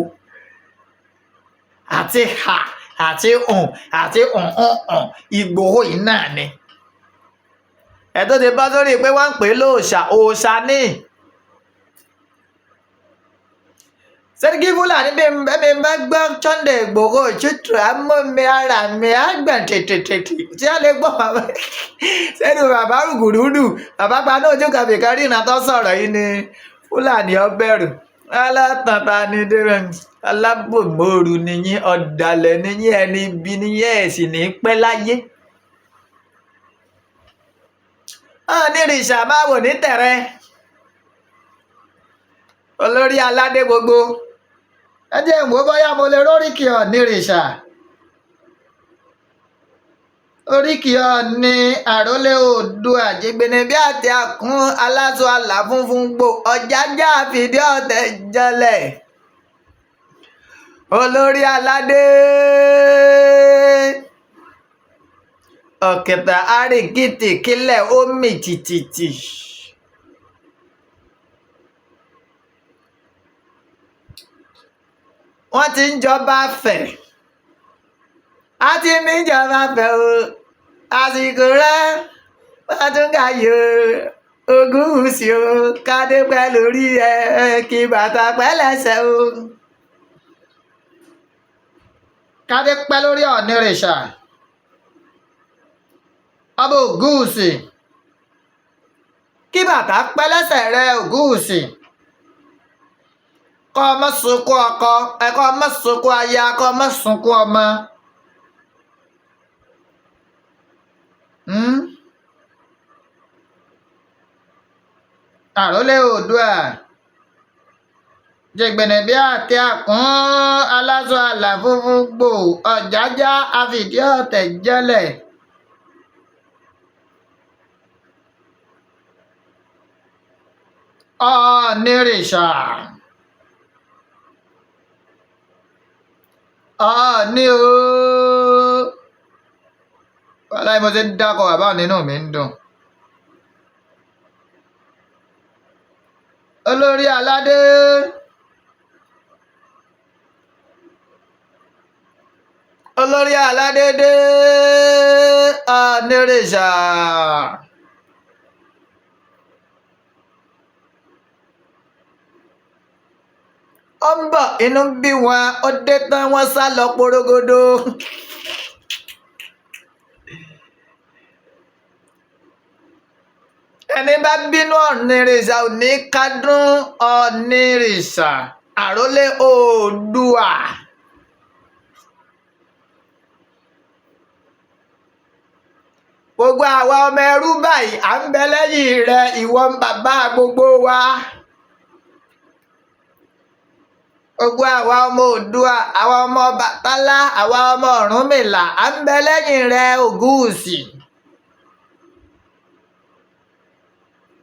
Àti hà àti hùn àti hùn hùn hùn Ìgbòho yìí náà ni. Ẹ tó ti bọ́ sórí pé wọ́n ń pè é lóòṣà, òòṣà ni. Sẹ́ríkì Fúlàní bí mi bá gbọ́ Sunday Ìgbòho òtútù amómi ara mi á gbọ̀n tètè tí a lè gbọ́ bàbá sẹ́nu bàbá rúgùrúdù bàbá paná ojú kan fìkan ríran tó sọ̀rọ̀ yìí ni Fúlàní ọbẹ̀rù alátàntà ni dẹ́rẹ́ alábòmóoru nìyín, ọ̀dàlẹ̀ nìyín, ẹni ibi nìyín, ẹ̀ sì ní pẹ́ láyé. Ní rìṣà máa wò ní tẹ̀rẹ́ olórí aládé gbogbo. Ẹ jẹ́ n wò bóyá mo lè róríkì Ọ̀nìrìṣà. Oríkì Ọ̀ọ̀ni àrólé Oòduà jìgbìnì bí àtẹ àkún aláṣọ àlà funfun gbò ọ̀jájá fìdí ọ̀tẹ̀ janlẹ̀. Olórí aládé ọ̀kẹ̀tà àríkìtì kílẹ̀ ó mì tìtìtì. Wọ́n ti ń jọba fẹ̀, a ti mí jọba fẹ̀ o, àsìkò rẹ̀ wọ́n tún ká yọ Ògúnwùsì o, kádé pẹ́ lórí ẹ kí bàtà pẹ́ lẹ́sẹ̀ o. Kádé pẹ́ lórí Ọ̀nìrìṣà ọba Ògúnwùsì, kí bàtà pẹ́ lẹ́sẹ̀ rẹ Ògúnwùsì, kọ́ ọmọ sunkún ọkọ ẹ, kọ́ ọmọ sunkún aya, kọ́ ọmọ sunkún ọmọ. Àrólé Oòduà jẹgbẹ̀nẹ̀ bí àtẹ àkún aláṣọ àlà funfun gbò ọ̀jájá àfìdí ọ̀tẹ̀ jẹ́lẹ̀. Ọ̀nìrìṣà Ọ̀ọ̀ni ooo, wàláì mo ṣe ń dákọ̀ bàbá nínú mi ń dùn. Olórí aládé olórí aládé dé Ọ̀nìrìṣà. Ó ń bọ̀, inú ń bí wọn, ó dé tán wọ́n sá lọ porogodo. Ẹni bá bínú Ọ̀nìrìṣà ò ní kádùn Ọ̀nìrìṣà àrólé Oòduà. Gbogbo àwa ọmọ ẹrú báyìí à ń bẹ lẹ́yìn rẹ, ìwọ ń bàbá gbogbo wa. Gbogbo àwa ọmọ Oòduà, àwa ọmọ Ọbàtálá, àwa ọmọ Ọ̀rúnmìlà à ń bẹ lẹ́yìn rẹ Ògúnwùsì.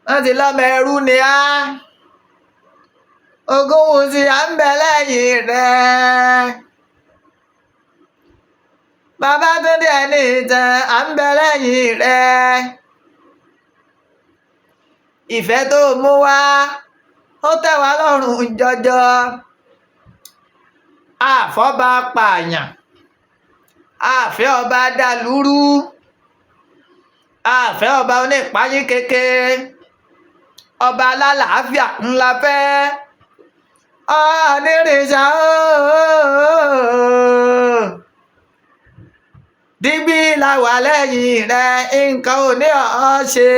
Wọ́n ti lọ́mọ ẹrú ni á. Ògúnwùsì à ń bẹ lẹ́yìn rẹ̀. Babátúndé Ẹniìtàn à ń bẹ lẹ́yìn rẹ̀. Ìfẹ́ tó mú wá ó tẹ́ wa lọ́rùn jọjọ. Àfọ́ba pààyàn, àfẹ́ ọba dàlúrú, àfẹ́ ọba onípayín keke, ọba alálàáfíà ńlá fẹ́. Ọ̀nìrìnsà ooo, dígbì la wà lẹ́yìn rẹ̀, nǹkan ò ní ọ̀ ṣe.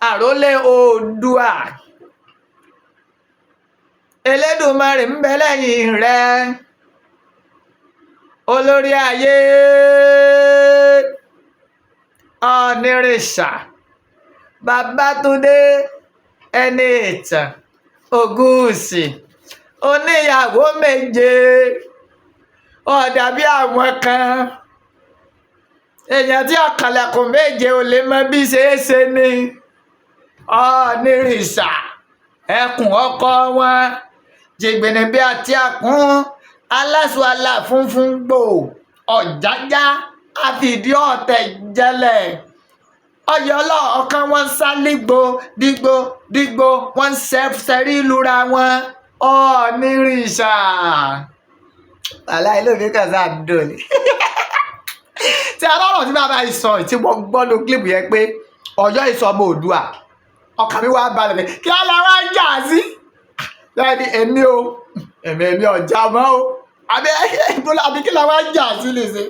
Àrólé Oòduà, Elédùmarè ń bẹ lẹ́yìn rẹ̀. Olórí ayé Ọ̀nìrìnsà Babátúndé Ẹniìtàn Ògúnwùsì, oníyàwó méje, ó dàbí àwọn kan, èèyàn tí ọ̀kànlẹ̀kùn méje ò lè mọ bí ṣe é ṣe ni. Ọ̀nìrìnsà ẹkùn ọkọ wọn jìgbìnì bí àti àkún, aláṣọ àlà funfun gbò, ọ̀jájá àfìdí ọ̀tẹ̀ jẹlẹ̀, ọyọ ọlọ́ọ̀kan wọn sá lígbo dígbò dígbò, wọn ń sẹ́rí lura wọn. Ọ̀nìrìnsà aláì lómi kan sáà ń dùn ni tí alọ́rọ̀ tí bàbá yìí sọ, tí mo gbọ́ ló clip yẹn pé Ọ̀yọ́ ìsọmọ Oòduà, ọkàn mi wá balẹ̀ pé kí á lọ wá ń jà sí lẹ́ni èmi o, èmi ọ̀já mọ́ o, àbí àbí kí la wá ń jà sí lè ṣe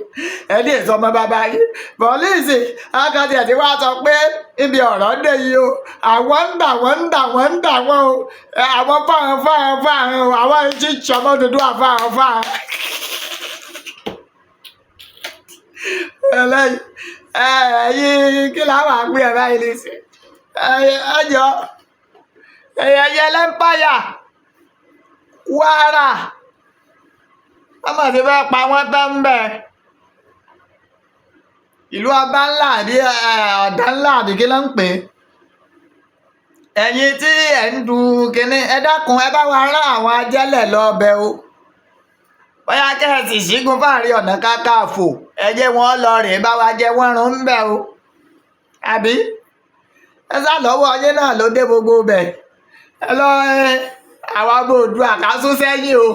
ẹni ìsọmọ bàbá yìí bọ́líìsì akadì ẹ̀ tí wàá sọ pé ibi ọ̀rọ̀ dé yìí o, àwọn ń dà wọ́n ń dà wọ́n ń dà wọ́n o, àwọn fáwọn fáwọn fáwọn o, àwọn tí sọmọ Odùduwà fáwọn fáwọn. Ẹlẹ́yìn ẹ̀yìn kí làwọn àgbẹ̀ ẹ̀ báyìí lè ṣe ẹjọ́ ẹ̀yẹ lẹ́ńpáyà Kwara, wọ́n mọ̀ sí fẹ́ pa wọ́n tán ń bẹ̀. Ìlú ọba ńlá àbí ọ̀dà ńlá àbí kí ló ń pè é. Ẹ̀yin tí ẹ̀ ń du kínní, ẹ dákun, ẹ bá wa rán àwọn ajẹ́lẹ̀ lọ ọbẹ̀ o. Bóyá kẹ́hìntì sígun fáàrí ọ̀nà kákàfò, ẹ jẹ́ wọn lọ rèé bá wa jẹ wọ́n run ń bẹ̀ o. Àbí ẹ sá lọ́wọ́ ọyẹ́ náà ló dé gbogbo bẹ̀. Ẹ lọ àwọn ọmọ Oòduà ká sún sẹ́yìn o.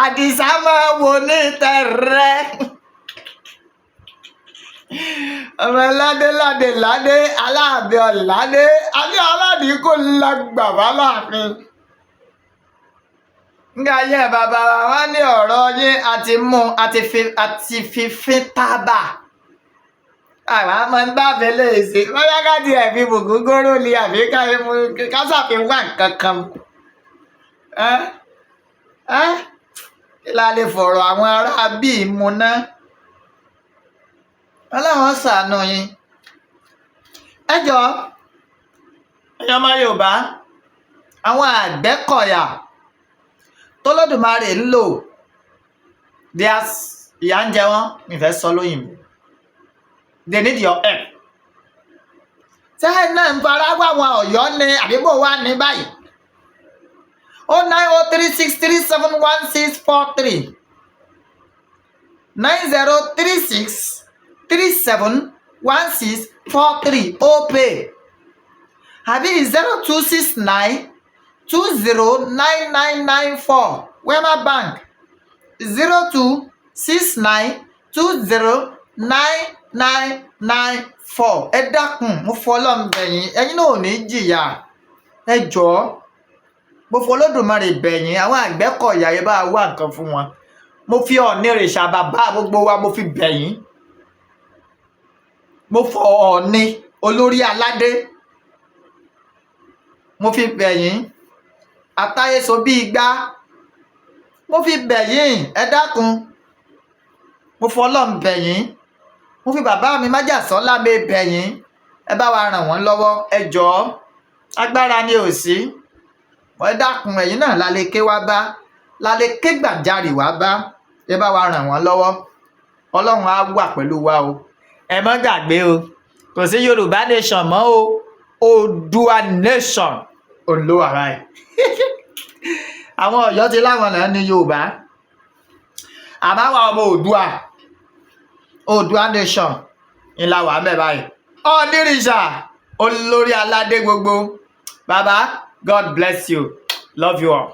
Àdìsá máa wò ní tẹ̀rẹ̀. Ọmọ ládé ládé ládé aláàbẹ̀ ọ̀ládé àbí aládìí kò lágbà wá láàfin. Nígbà yẹn bàbá wa ní ọ̀rọ̀ yín àti mú àti fífín tábà. Àwọn ọmọ ń bá mi lè ṣe. Bóyá ká tiẹ̀ fi bùkún ni àbí ká ṣàfihàn nǹkan kan. Kí la lè fọ̀rọ̀ àwọn ará bíi mu ná? Ọlọ́run ṣàánú yín. Ẹ jọ̀ọ́, ẹ̀yin ọmọ Yorùbá, àwọn Àgbẹ̀kọ̀yà tÓlódùmarè ń lò, ìyà ń jẹ wọ́n, mi fẹ́ sọ lóyìnbó. They need your help. Sẹ́yìn náà ń fara wá àwọn Ọ̀yọ́ ni àbíbò wà ní báyìí. 09036371643, 9036371643, Opay, àbí 0269209994, Wema Bank, 0269209994. Ẹ dákun, mo fọlọ́run bẹ̀ yín, ẹ̀yin náà ò ní jìyà. Ẹ jọ̀ọ́, mo fọlọ́dùmarè bẹ̀ yín, àwọn Àgbẹ̀kọ̀yà yẹn bá wá nǹkan fún wọn. Mo fi Ọ̀ọ̀nìrìṣà bàbá gbogbo wa mo fi bẹ̀ yín. Mo fọ Ọ̀ọ̀ni olórí aládé mo fi bẹ̀ yín. Àtàyèsọ bí igbá mo fi bẹ̀ yín. Ẹ dákun, mo fọlọ́run bẹ̀ yín, mo fi bàbá mi májàsọ́lá mi bẹ̀ yín, ẹ bá wa ràn wọ́n lọ́wọ́. Ẹ jọ̀ọ́, agbára ni ò sí. Ẹ dákun, ẹ̀yin náà la lè ké wá bá, la lè ké gbàjarè wá bá, ẹ bá wa ràn wọ́n lọ́wọ́. Ọlọ́run á wà pẹ̀lú wa o. Ẹ má gbàgbé o, kò sí Yorùbá nation mọ́ o, Oòduà nation òun ló wà báyìí. Àwọn Ọ̀yọ́ ti láwọn náà ní Yorùbá, àmọ́ àwọn ọmọ Oòduà, Oòduà nation ńlá wà mẹ́ báyìí. Ọ̀nìrìṣà, olórí aládé gbogbo, bàbá, God bless you, love you all.